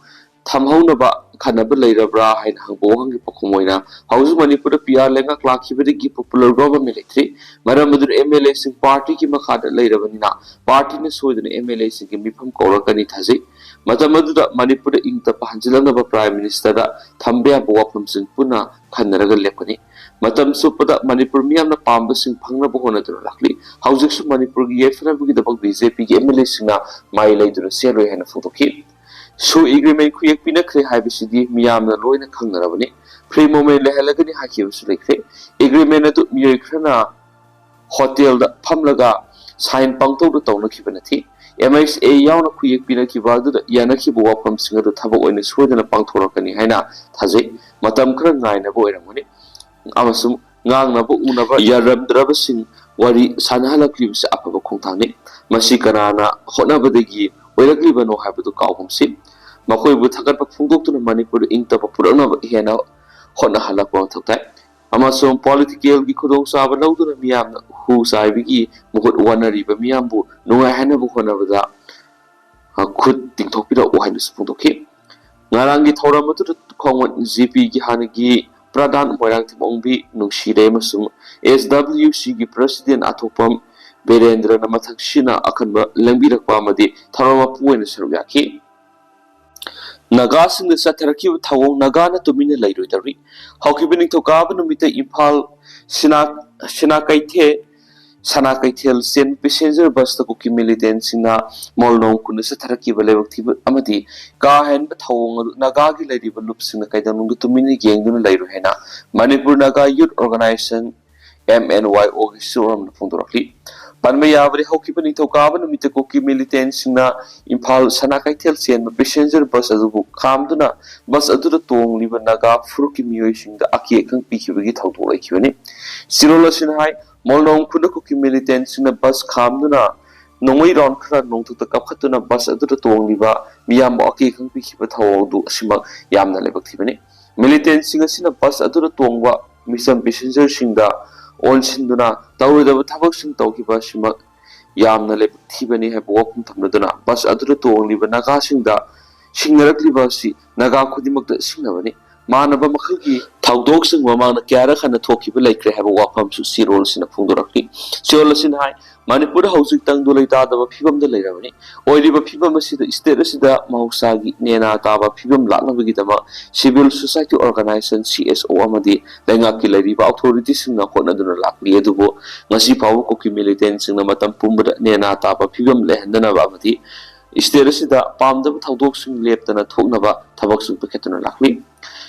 ꯊꯝꯍꯧꯅꯕ ꯈꯟꯅꯕ ꯂꯩꯔꯕ꯭ꯔꯥ ꯍꯥꯏꯅ ꯍꯪꯕ ꯋꯥꯍꯪꯒꯤ ꯄꯥꯎꯈꯨꯝ ꯑꯣꯏꯅ, ꯍꯧꯖꯤꯛ ꯃꯅꯤꯄꯨꯔꯗ PR ꯂꯩꯉꯥꯛ ꯂꯥꯛꯈꯤꯕꯗꯒꯤ popular government ꯂꯩꯇ꯭ꯔꯤ꯫ ꯃꯔꯝ ꯑꯗꯨꯅ MLAꯁꯤꯡ partyꯒꯤ ꯃꯈꯥꯗ ꯂꯩꯔꯕꯅꯤꯅ partyꯅ ꯁꯣꯏꯗꯅ MLAꯁꯤꯡꯒꯤ ꯃꯤꯐꯝ ꯀꯧꯔꯛꯀꯅꯤ ꯊꯥꯖꯩ꯫ ꯃꯇꯝ ꯑꯗꯨꯗ ꯃꯅꯤꯄꯨꯔꯗ ꯏꯪ ꯇꯞꯄ ꯍꯟꯖꯤꯜꯂꯛꯅꯕ Prime Ministerꯗ ꯊꯝꯕ ꯌꯥꯕ ꯋꯥꯐꯝꯁꯤꯡ ꯄꯨꯟꯅ ꯈꯟꯅꯔꯒ ꯂꯦꯞꯀꯅꯤ꯫ ꯃꯇꯝ ꯆꯨꯞꯄꯗ ꯃꯅꯤꯄꯨꯔ ꯃꯤꯌꯥꯝꯅ ꯄꯥꯝꯕꯁꯤꯡ ꯐꯪꯅꯕ ꯍꯣꯠꯅꯗꯨꯅ ꯂꯥꯛꯂꯤ꯫ ꯍꯧꯖꯤꯛꯁꯨ ꯃꯅꯤꯄꯨꯔꯒꯤ ꯌꯥꯏꯐꯅꯕꯒꯤꯗꯃꯛ BJPꯒꯤ MLAꯁꯤꯡꯅ ꯃꯥꯏ ꯂꯩꯗꯨꯅ ꯆꯦꯜꯂꯣꯏ ꯍꯥꯏꯅ ꯐꯣꯡꯗꯣꯛꯈꯤ꯫ SoO agreement ꯈꯨꯌꯦꯛ ꯄꯤꯅꯈ꯭ꯔꯦ ꯍꯥꯏꯕꯁꯤꯗꯤ ꯃꯤꯌꯥꯝꯅ ꯂꯣꯏꯅ ꯈꯪꯅꯔꯕꯅꯤ꯫ Free movement ꯂꯩꯍꯜꯂꯒꯅꯤ ꯍꯥꯏꯈꯤꯕꯁꯨ ꯂꯩꯈ꯭ꯔꯦ꯫ Agreement ꯑꯗꯨ ꯃꯤꯑꯣꯏ ꯈꯔꯅ hotelꯗ ꯐꯝꯂꯒ sign ꯄꯪꯇꯧꯗ ꯇꯧꯅꯈꯤꯕ ꯅꯠꯇꯦ꯫ MHA ꯌꯥꯎꯅ ꯈꯨꯌꯦꯛ ꯄꯤꯅꯈꯤꯕ ꯑꯗꯨꯗ ꯌꯥꯅꯈꯤꯕ ꯋꯥꯐꯝꯁꯤꯡ ꯑꯗꯨ ꯊꯕꯛ ꯑꯣꯏꯅ ꯁꯣꯏꯗꯅ ꯄꯥꯡꯊꯣꯔꯛꯀꯅꯤ ꯍꯥꯏꯅ ꯊꯥꯖꯩ꯫ ꯃꯇꯝ ꯈꯔ ꯉꯥꯏꯅꯕ ꯑꯣꯏꯔꯝꯒꯅꯤ꯫ ꯑꯃꯁꯨꯡ ꯉꯥꯡꯅꯕ ꯎꯅꯕ ꯌꯥꯔꯝꯗ꯭ꯔꯕꯁꯤꯡ ꯋꯥꯔꯤ ꯁꯥꯟꯅꯍꯜꯂꯛꯂꯤꯕꯁꯤ ꯑꯐꯕ ꯈꯣꯡꯊꯥꯡꯅꯤ꯫ ꯃꯁꯤ ꯀꯅꯥꯅ ꯍꯣꯠꯅꯕꯗꯒꯤ ꯑꯣꯏꯔꯛꯂꯤꯕꯅꯣ ꯍꯥꯏꯕꯗꯨ ꯀꯥꯎꯒꯨꯝꯁꯤ꯫ ꯃꯈꯣꯏꯕꯨ ꯊꯥꯒꯠꯄ ꯐꯣꯡꯗꯣꯛꯇꯨꯅ ꯃꯅꯤꯄꯨꯔꯗ ꯏꯪ ꯇꯞꯄ ꯄꯨꯔꯛꯅꯕ ꯍꯦꯟꯅ ꯍꯣꯠꯅꯍꯜꯂꯛꯄ ꯃꯊꯧ ꯇꯥꯏ꯫ ꯑꯃꯁꯨꯡ politicalꯒꯤ ꯈꯨꯗꯣꯡꯆꯥꯕ ꯂꯧꯗꯨꯅ ꯃꯤꯌꯥꯝꯅ ꯍꯨ ꯆꯥꯏꯕꯒꯤ ꯃꯍꯨꯠ ꯋꯥꯅꯔꯤꯕ ꯃꯤꯌꯥꯝꯕꯨ ꯅꯨꯡꯉꯥꯏꯍꯟꯅꯕ ꯍꯣꯠꯅꯕꯗ, ꯑ, ꯈꯨꯠ ꯇꯤꯡꯊꯣꯛꯄꯤꯔꯛꯎ ꯍꯥꯏꯅꯁꯨ ꯐꯣꯡꯗꯣꯛꯈꯤ꯫ ꯉꯔꯥꯡꯒꯤ ꯊꯧꯔꯝ ꯑꯗꯨꯗ ꯈꯣꯡꯃꯟ GPꯒꯤ ꯍꯥꯟꯅꯒꯤ ꯄ꯭ꯔꯙꯥꯟ ꯃꯣꯏꯔꯥꯡꯊꯦꯝ ꯑꯣꯡꯕꯤ ꯅꯨꯡꯁꯤꯔꯦ ꯑꯃꯁꯨꯡ SWCꯒꯤ President ꯑꯊꯣꯛꯄꯝ ꯕꯤꯔꯦꯟꯗ꯭ꯔꯅ ꯃꯊꯛꯁꯤꯅ ꯑꯈꯟꯕ ꯂꯦꯡꯕꯤꯔꯛꯄ ꯑꯃꯗꯤ ꯊꯧꯔꯝ ꯃꯄꯨ ꯑꯣꯏꯅ ꯁꯔꯨꯛ ꯌꯥꯈꯤ꯫ ꯅꯥꯒꯥꯁꯤꯡꯗ ꯆꯠꯊꯔꯛꯈꯤꯕ ꯊꯧꯑꯣꯡ ꯅꯥꯒꯥꯅ ꯇꯨꯃꯤꯟꯅ ꯂꯩꯔꯣꯏꯗꯧꯔꯤ꯫ ꯍꯧꯈꯤꯕ ꯅꯤꯡꯊꯧꯀꯥꯕ ꯅꯨꯃꯤꯠꯇ ꯏꯝꯐꯥꯜ ꯁꯤꯅꯥ ꯁꯤꯅꯥ ꯀꯩꯊꯦꯜ ꯁꯅꯥ ꯀꯩꯊꯦꯜ ꯆꯦꯟꯕ ꯄꯦꯁꯦꯟꯖꯔ ꯕꯁꯇ ꯀꯨꯀꯤ ꯃꯤꯂꯤꯇꯦꯟꯁꯤꯡꯅ ꯃꯣꯜꯅꯣꯡ ꯈꯨꯟꯗ ꯆꯠꯊꯔꯛꯈꯤꯕ ꯂꯥꯏꯕꯛ ꯊꯤꯕ ꯑꯃꯗꯤ ꯀꯥ ꯍꯦꯟꯕ ꯊꯧꯑꯣꯡ ꯑꯗꯨ ꯅꯥꯒꯥꯒꯤ ꯂꯩꯔꯤꯕ ꯂꯨꯞꯁꯤꯡꯅ ꯀꯩꯗꯧꯅꯨꯡꯗ ꯇꯨꯃꯤꯟꯅ ꯌꯦꯡꯗꯨꯅ ꯂꯩꯔꯣꯏ ꯍꯥꯏꯅ ꯃꯅꯤꯄꯨꯔ ꯅꯥꯒꯥ ꯌꯨꯠ ꯑꯣꯔꯒꯅꯥꯏꯖꯦꯁꯟ, ꯑꯦꯝ ꯑꯦꯟ ꯋꯥꯏ ꯑꯣꯒꯤ ꯁꯨꯔꯣꯝꯅ ꯐꯣꯡꯗꯣꯔꯛꯂꯤ꯫ ꯄꯟꯕ ꯌꯥꯕꯗꯤ, ꯍꯧꯈꯤꯕ ꯅꯤꯡꯊꯧꯀꯥꯕ ꯅꯨꯃꯤꯠꯇ ꯀꯨꯀꯤ ꯃꯤꯂꯤꯇꯦꯟꯁꯤꯡꯅ ꯏꯝꯐꯥꯜ ꯁꯅꯥ ꯀꯩꯊꯦꯜ ꯆꯦꯟꯕ ꯄꯦꯁꯦꯟꯖꯔ ꯕꯁ ꯑꯗꯨꯕꯨ ꯈꯥꯝꯗꯨꯅ ꯕꯁ ꯑꯗꯨꯗ ꯇꯣꯡꯂꯤꯕ ꯅꯥꯒꯥ ꯐꯨꯔꯨꯞꯀꯤ ꯃꯤꯑꯣꯏꯁꯤꯡꯗ ꯑꯀꯤ ꯑꯈꯪ ꯄꯤꯈꯤꯕꯒꯤ ꯊꯧꯗꯣꯛ ꯂꯩꯈꯤꯕꯅꯤ꯫ ꯆꯦꯔꯣꯜ ꯑꯁꯤꯅ ꯍꯥꯏ, ꯃꯣꯜꯅꯣꯡ ꯈꯨꯟꯗ ꯀꯨꯀꯤ ꯃꯤꯂꯤꯇꯦꯟꯁꯤꯡꯅ ꯕꯁ ꯈꯥꯝꯗꯨꯅ ꯅꯣꯡꯃꯩ ꯔꯥꯎꯟ ꯈꯔ ꯅꯣꯡꯊꯛꯇ ꯀꯥꯞꯈꯠꯇꯨꯅ ꯕꯁ ꯑꯗꯨꯗ ꯇꯣꯡꯂꯤꯕ ꯃꯤꯌꯥꯝꯕꯨ ꯑꯀꯤ ꯑꯈꯪ ꯄꯤꯈꯤꯕ ꯊꯧꯑꯣꯡ ꯑꯗꯨ ꯑꯁꯤꯃꯛ ꯌꯥꯝꯅ ꯂꯥꯏꯕꯛ ꯊꯤꯕꯅꯤ꯫ ꯃꯤꯂꯤꯇꯦꯟꯁꯤꯡ ꯑꯁꯤꯅ ꯕꯁ ꯑꯗꯨꯗ ꯇꯣꯡꯕ ꯃꯤꯆꯝ ꯄꯦꯁꯦꯟꯖꯔꯁꯤꯡꯗ ꯑꯣꯟꯁꯤꯟꯗꯨꯅ ꯇꯧꯔꯣꯏꯗꯕ ꯊꯕꯛꯁꯤꯡ ꯇꯧꯈꯤꯕ ꯑꯁꯤꯃꯛ ꯌꯥꯝꯅ ꯂꯥꯏꯕꯛ ꯊꯤꯕꯅꯤ ꯍꯥꯏꯕ ꯋꯥꯐꯝ ꯊꯝꯂꯗꯨꯅ ꯕꯁ ꯑꯗꯨꯗ ꯇꯣꯡꯂꯤꯕ ꯅꯥꯒꯥꯁꯤꯡꯗ ꯁꯤꯡꯅꯔꯛꯂꯤꯕ ꯑꯁꯤ ꯅꯥꯒꯥ ꯈꯨꯗꯤꯡꯃꯛꯇ ꯁꯤꯡꯅꯕꯅꯤ꯫ ꯃꯥꯟꯅꯕ ꯃꯈꯜꯒꯤ ꯊꯧꯗꯣꯛꯁꯤꯡ ꯃꯃꯥꯡꯗ ꯀꯌꯥꯔꯛ ꯍꯟꯅ ꯊꯣꯛꯈꯤꯕ ꯂꯩꯈ꯭ꯔꯦ ꯍꯥꯏꯕ ꯋꯥꯐꯝꯁꯨ ꯆꯦꯔꯣꯜ ꯑꯁꯤꯅ ꯐꯣꯡꯗꯣꯔꯛꯂꯤ꯫ ꯆꯦꯔꯣꯜ ꯑꯁꯤꯅ ꯍꯥꯏ, ꯃꯅꯤꯄꯨꯔꯗ ꯍꯧꯖꯤꯛ ꯇꯪꯗꯨ ꯂꯩꯇꯥꯗꯕ ꯐꯤꯕꯝꯗ ꯂꯩꯔꯕꯅꯤ꯫ ꯑꯣꯏꯔꯤꯕ ꯐꯤꯕꯝ ꯑꯁꯤꯗ ꯁ꯭ꯇꯦꯠ ꯑꯁꯤꯗ ꯃꯍꯧꯁꯥꯒꯤ ꯅꯦꯅꯥ ꯇꯥꯕ ꯐꯤꯕꯝ ꯂꯥꯛꯅꯕꯒꯤꯗꯃꯛ civil society organisation, C S ꯑꯣ, ꯑꯃꯗꯤ ꯂꯩꯉꯥꯛꯀꯤ ꯂꯩꯔꯤꯕ ꯑꯣꯊꯣꯔꯤꯇꯤꯁꯤꯡꯅ ꯍꯣꯠꯅꯗꯨꯅ ꯂꯥꯛꯂꯤ꯫ ꯑꯗꯨꯕꯨ ꯉꯁꯤ ꯐꯥꯎꯕ ꯀꯨꯀꯤ ꯃꯤꯂꯤꯇꯦꯟꯁꯤꯡꯅ ꯃꯇꯝ ꯄꯨꯝꯕꯗ ꯅꯦꯅꯥ ꯇꯥꯕ ꯐꯤꯕꯝ ꯂꯩꯍꯟꯗꯅꯕ ꯑꯃꯗꯤ ꯁ꯭ꯇꯦꯠ ꯑꯁꯤꯗ ꯄꯥꯝꯗꯕ ꯊꯧꯗꯣꯛꯁꯤꯡ ꯂꯦꯞꯇꯅ ꯊꯣꯛꯅꯕ ꯊꯕꯛꯁꯤꯡ ꯄꯥꯏꯈꯠꯇꯨꯅ ꯂꯥꯛꯂꯤ꯫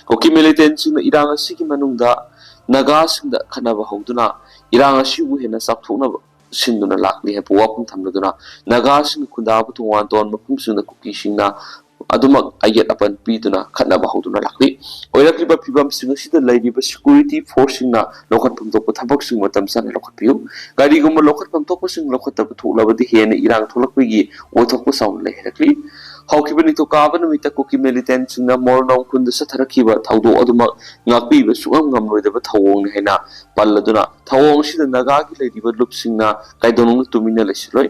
ꯀꯨꯀꯤ ꯃꯤꯂꯤꯇꯦꯟꯁꯤꯡꯅ ꯏꯔꯥꯡ ꯑꯁꯤꯒꯤ ꯃꯅꯨꯡꯗ ꯅꯥꯒꯥꯁꯤꯡꯗ ꯈꯠꯅꯕ ꯍꯧꯗꯨꯅ ꯏꯔꯥꯡ ꯑꯁꯤꯕꯨ ꯍꯦꯟꯅ ꯆꯥꯎꯊꯣꯛꯅꯕ ꯁꯤꯟꯗꯨꯅ ꯂꯥꯛꯂꯤ ꯍꯥꯏꯕ ꯋꯥꯐꯝ ꯊꯝꯂꯗꯨꯅ ꯅꯥꯒꯥꯁꯤꯡꯒꯤ ꯈꯨꯟꯗꯥꯕ ꯇꯣꯉꯥꯟ ꯇꯣꯉꯥꯟꯕ ꯃꯐꯝꯁꯤꯡꯗ ꯀꯨꯀꯤꯁꯤꯡꯅ ꯑꯗꯨꯃꯛ ꯑꯌꯦꯠ ꯑꯄꯟ ꯄꯤꯗꯨꯅ ꯈꯠꯅꯕ ꯍꯧꯗꯨꯅ ꯂꯥꯛꯂꯤ꯫ ꯑꯣꯏꯔꯛꯂꯤꯕ ꯐꯤꯕꯝꯁꯤꯡ ꯑꯁꯤꯗ ꯂꯩꯔꯤꯕ ꯁꯦꯀ꯭ꯌꯨꯔꯤꯇꯤ ꯐꯣꯔꯁꯁꯤꯡꯅ ꯂꯧꯈꯠꯐꯝ ꯊꯣꯛꯄ ꯊꯕꯛꯁꯤꯡ ꯃꯇꯝ ꯆꯥꯅ ꯂꯧꯈꯠꯄꯤꯌꯨ꯫ ꯀꯔꯤꯒꯨꯝꯕ ꯂꯧꯈꯠꯐꯝ ꯊꯣꯛꯄꯁꯤꯡ ꯂꯧꯈꯠꯇꯕ ꯊꯣꯛꯂꯕꯗꯤ ꯍꯦꯟꯅ ꯏꯔꯥꯡ ꯊꯣꯛꯂꯛꯄꯒꯤ ꯑꯣꯏꯊꯣꯛꯄ ꯆꯥꯎꯅ ꯂꯩ ꯍꯥꯏꯔꯛꯂꯤ꯫ ꯍꯧꯈꯤꯕ ꯅꯤꯡꯊꯧꯀꯥꯕ ꯅꯨꯃꯤꯠꯇ ꯀꯨꯀꯤ ꯃꯤꯂꯤꯇꯦꯟꯁꯤꯡꯅ ꯃꯣꯔꯅꯣꯡ ꯈꯨꯟꯗ ꯆꯠꯊꯔꯛꯈꯤꯕ ꯊꯧꯗꯣꯛ ꯑꯗꯨꯃꯛ ꯉꯥꯛꯄꯤꯕ ꯁꯨꯡꯉꯝ ꯉꯝꯂꯣꯏꯗꯕ ꯊꯧꯑꯣꯡꯅꯤ ꯍꯥꯏꯅ ꯄꯜꯂꯗꯨꯅ ꯊꯧꯑꯣꯡ ꯑꯁꯤꯗ ꯅꯥꯒꯥꯒꯤ ꯂꯩꯔꯤꯕ ꯂꯨꯞꯁꯤꯡꯅ ꯀꯩꯗꯧꯅꯨꯡꯗ ꯇꯨꯃꯤꯟꯅ ꯂꯩꯁꯤꯜꯂꯣꯏ꯫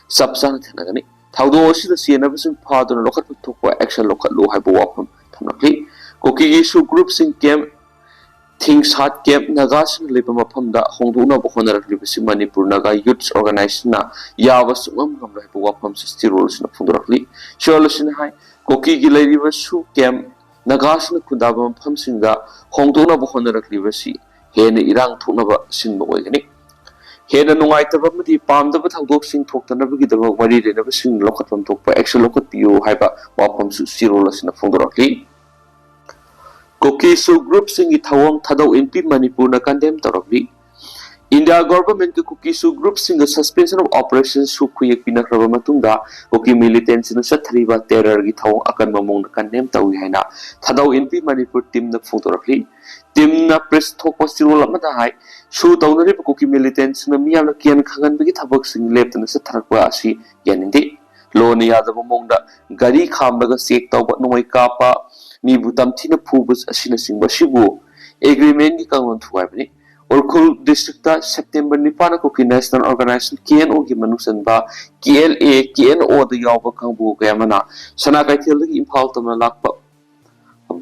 ꯆꯞ ꯆꯥꯅ ꯊꯦꯡꯅꯒꯅꯤ꯫ ꯊꯧꯗꯣꯛ ꯑꯁꯤꯗ ꯆꯦꯟꯅꯕꯁꯤꯡ ꯐꯥꯗꯨꯅ ꯂꯧꯈꯠꯄ ꯊꯣꯛꯄ ꯑꯦꯛꯁꯟ ꯂꯧꯈꯠꯂꯨ ꯍꯥꯏꯕ ꯋꯥꯐꯝ ꯊꯝꯂꯛꯂꯤ꯫ ꯀꯨꯀꯤꯒꯤ ꯁꯨ ꯒ꯭ꯔꯨꯞꯁꯤꯡ ꯀꯦꯝ ꯊꯤꯡꯁꯥꯠ ꯀꯦꯝꯞ ꯅꯥꯒꯥꯁꯤꯡꯅ ꯂꯩꯕ ꯃꯐꯝꯗ ꯍꯣꯡꯗꯣꯛꯅꯕ ꯍꯣꯠꯅꯔꯛꯂꯤꯕꯁꯤ ꯃꯅꯤꯄꯨꯔ ꯅꯥꯒꯥ ꯌꯨꯠꯁ ꯑꯣꯔꯒꯅꯥꯏꯖꯦꯁꯟꯅ ꯌꯥꯕ ꯁꯨꯡꯉꯝ ꯉꯝꯂꯣꯏ ꯍꯥꯏꯕ ꯋꯥꯐꯝꯁꯨ ꯆꯤꯔꯣꯜ ꯑꯁꯤꯅ ꯐꯣꯡꯗꯣꯔꯛꯂꯤ꯫ ꯆꯤꯔꯣꯜ ꯑꯁꯤꯅ ꯍꯥꯏ, ꯀꯨꯀꯤꯒꯤ ꯂꯩꯔꯤꯕ ꯁꯨ ꯀꯦꯝꯞ ꯅꯥꯒꯥꯁꯤꯡꯅ ꯈꯨꯟꯗꯥꯕ ꯃꯐꯝꯁꯤꯡꯗ ꯍꯣꯡꯗꯣꯛꯅꯕ ꯍꯣꯠꯅꯔꯛꯂꯤꯕꯁꯤ ꯍꯦꯟꯅ ꯏꯔꯥꯡ ꯊꯣꯛꯅꯕ ꯁꯤꯟꯕ ꯑꯣꯏꯒꯅꯤ꯫ ꯍꯦꯟꯅ ꯅꯨꯡꯉꯥꯏꯇꯕ ꯑꯃꯗꯤ ꯄꯥꯝꯗꯕ ꯊꯧꯗꯣꯛꯁꯤꯡ ꯊꯣꯛꯇꯅꯕꯒꯤꯗꯃꯛ ꯃꯔꯤ ꯂꯩꯅꯕꯁꯤꯡ ꯂꯧꯈꯠꯐꯝ ꯊꯣꯛꯄ action ꯂꯧꯈꯠꯄꯤꯌꯨ ꯍꯥꯏꯕ ꯋꯥꯐꯝꯁꯨ ꯆꯤꯔꯣꯜ ꯑꯁꯤꯅ ꯐꯣꯡꯗꯣꯔꯛꯂꯤ꯫ ꯀꯨꯀꯤ ꯁꯨ ꯒ꯭ꯔꯨꯞꯁꯤꯡꯒꯤ ꯊꯧꯑꯣꯡ ꯊꯥꯗꯣꯛ ꯏꯟꯄꯤ ꯃꯅꯤꯄꯨꯔꯅ condemn ꯇꯧꯔꯛꯂꯤ꯫ ꯏꯟꯗꯤꯌꯥ ꯒꯣꯚꯔꯟꯃꯦꯟꯠꯀ ꯀꯨꯀꯤ ꯁꯨ ꯒ꯭ꯔꯨꯞꯁꯤꯡꯒ suspension of operation ꯁꯨ ꯈꯨꯌꯦꯛ ꯄꯤꯅꯈ꯭ꯔꯕ ꯃꯇꯨꯡꯗ ꯀꯨꯀꯤ ꯃꯤꯂꯤꯇꯦꯟꯠꯁꯤꯡꯅ ꯆꯠꯊꯔꯤꯕ terrorꯒꯤ ꯊꯧꯑꯣꯡ ꯑꯀꯟꯕ ꯃꯑꯣꯡꯗ condemn ꯇꯧꯏ ꯍꯥꯏꯅ ꯊꯥꯗꯣꯛ ꯏꯟꯄꯤ ꯃꯅꯤꯄꯨꯔ ꯇꯤꯝꯅ ꯐꯣꯡꯗꯣꯔꯛꯂꯤ꯫ ꯇꯤꯝꯅ ꯄ꯭ꯔꯦꯁ ꯊꯣꯛꯄ ꯆꯤꯔꯣꯜ ꯑꯃꯗ ꯍꯥꯏ, ꯁꯨ ꯇꯧꯅꯔꯤꯕ ꯀꯨꯀꯤ ꯃꯤꯂꯤꯇꯦꯟꯠꯁꯤꯡꯅ ꯃꯤꯌꯥꯝꯅ ꯀꯤꯍꯟ ꯈꯪꯍꯟꯕꯒꯤ ꯊꯕꯛꯁꯤꯡ ꯂꯦꯞꯇꯅ ꯆꯠꯊꯔꯛꯄ ꯑꯁꯤ ꯌꯥꯅꯤꯡꯗꯦ꯫ ꯂꯣꯟꯅ ꯌꯥꯗꯕ ꯃꯑꯣꯡꯗ ꯒꯥꯔꯤ ꯈꯥꯝꯂꯒ ꯆꯦꯛ ꯇꯧꯕ, ꯅꯣꯡꯃꯩ ꯀꯥꯞꯄ, ꯃꯤꯕꯨ ꯇꯝꯊꯤꯅ ꯐꯨꯕ ꯑꯁꯤꯅꯆꯤꯡꯕ ꯑꯁꯤꯕꯨ ꯑꯦꯒ꯭ꯔꯤꯃꯦꯟꯒꯤ ꯀꯥꯡꯂꯣꯟ ꯊꯨꯒꯥꯏꯕꯅꯤ꯫ ꯎꯈ꯭ꯔꯨꯜ ꯗꯤꯁꯇ꯭ꯔꯤꯛꯇ ꯁꯦꯞꯇꯦꯝꯕꯔ ꯅꯤꯄꯥꯟꯗ ꯀꯨꯀꯤ ꯅꯦꯁꯅꯦꯜ ꯑꯣꯔꯒꯅꯥꯏꯖꯦꯁꯟ, ꯀꯦ ꯑꯦꯟ ꯑꯣꯒꯤ ꯃꯅꯨꯡ ꯆꯟꯕ ꯀꯦ ꯑꯦꯜ ꯑꯦ, ꯀꯦ ꯑꯦꯟ ꯑꯣꯗ ꯌꯥꯎꯕ ꯀꯥꯡꯕꯨ ꯀꯌꯥ ꯑꯃꯅ ꯁꯅꯥ ꯀꯩꯊꯦꯜꯗꯒꯤ ꯏꯝꯐꯥꯜ ꯇꯝꯅ ꯂꯥꯛꯄ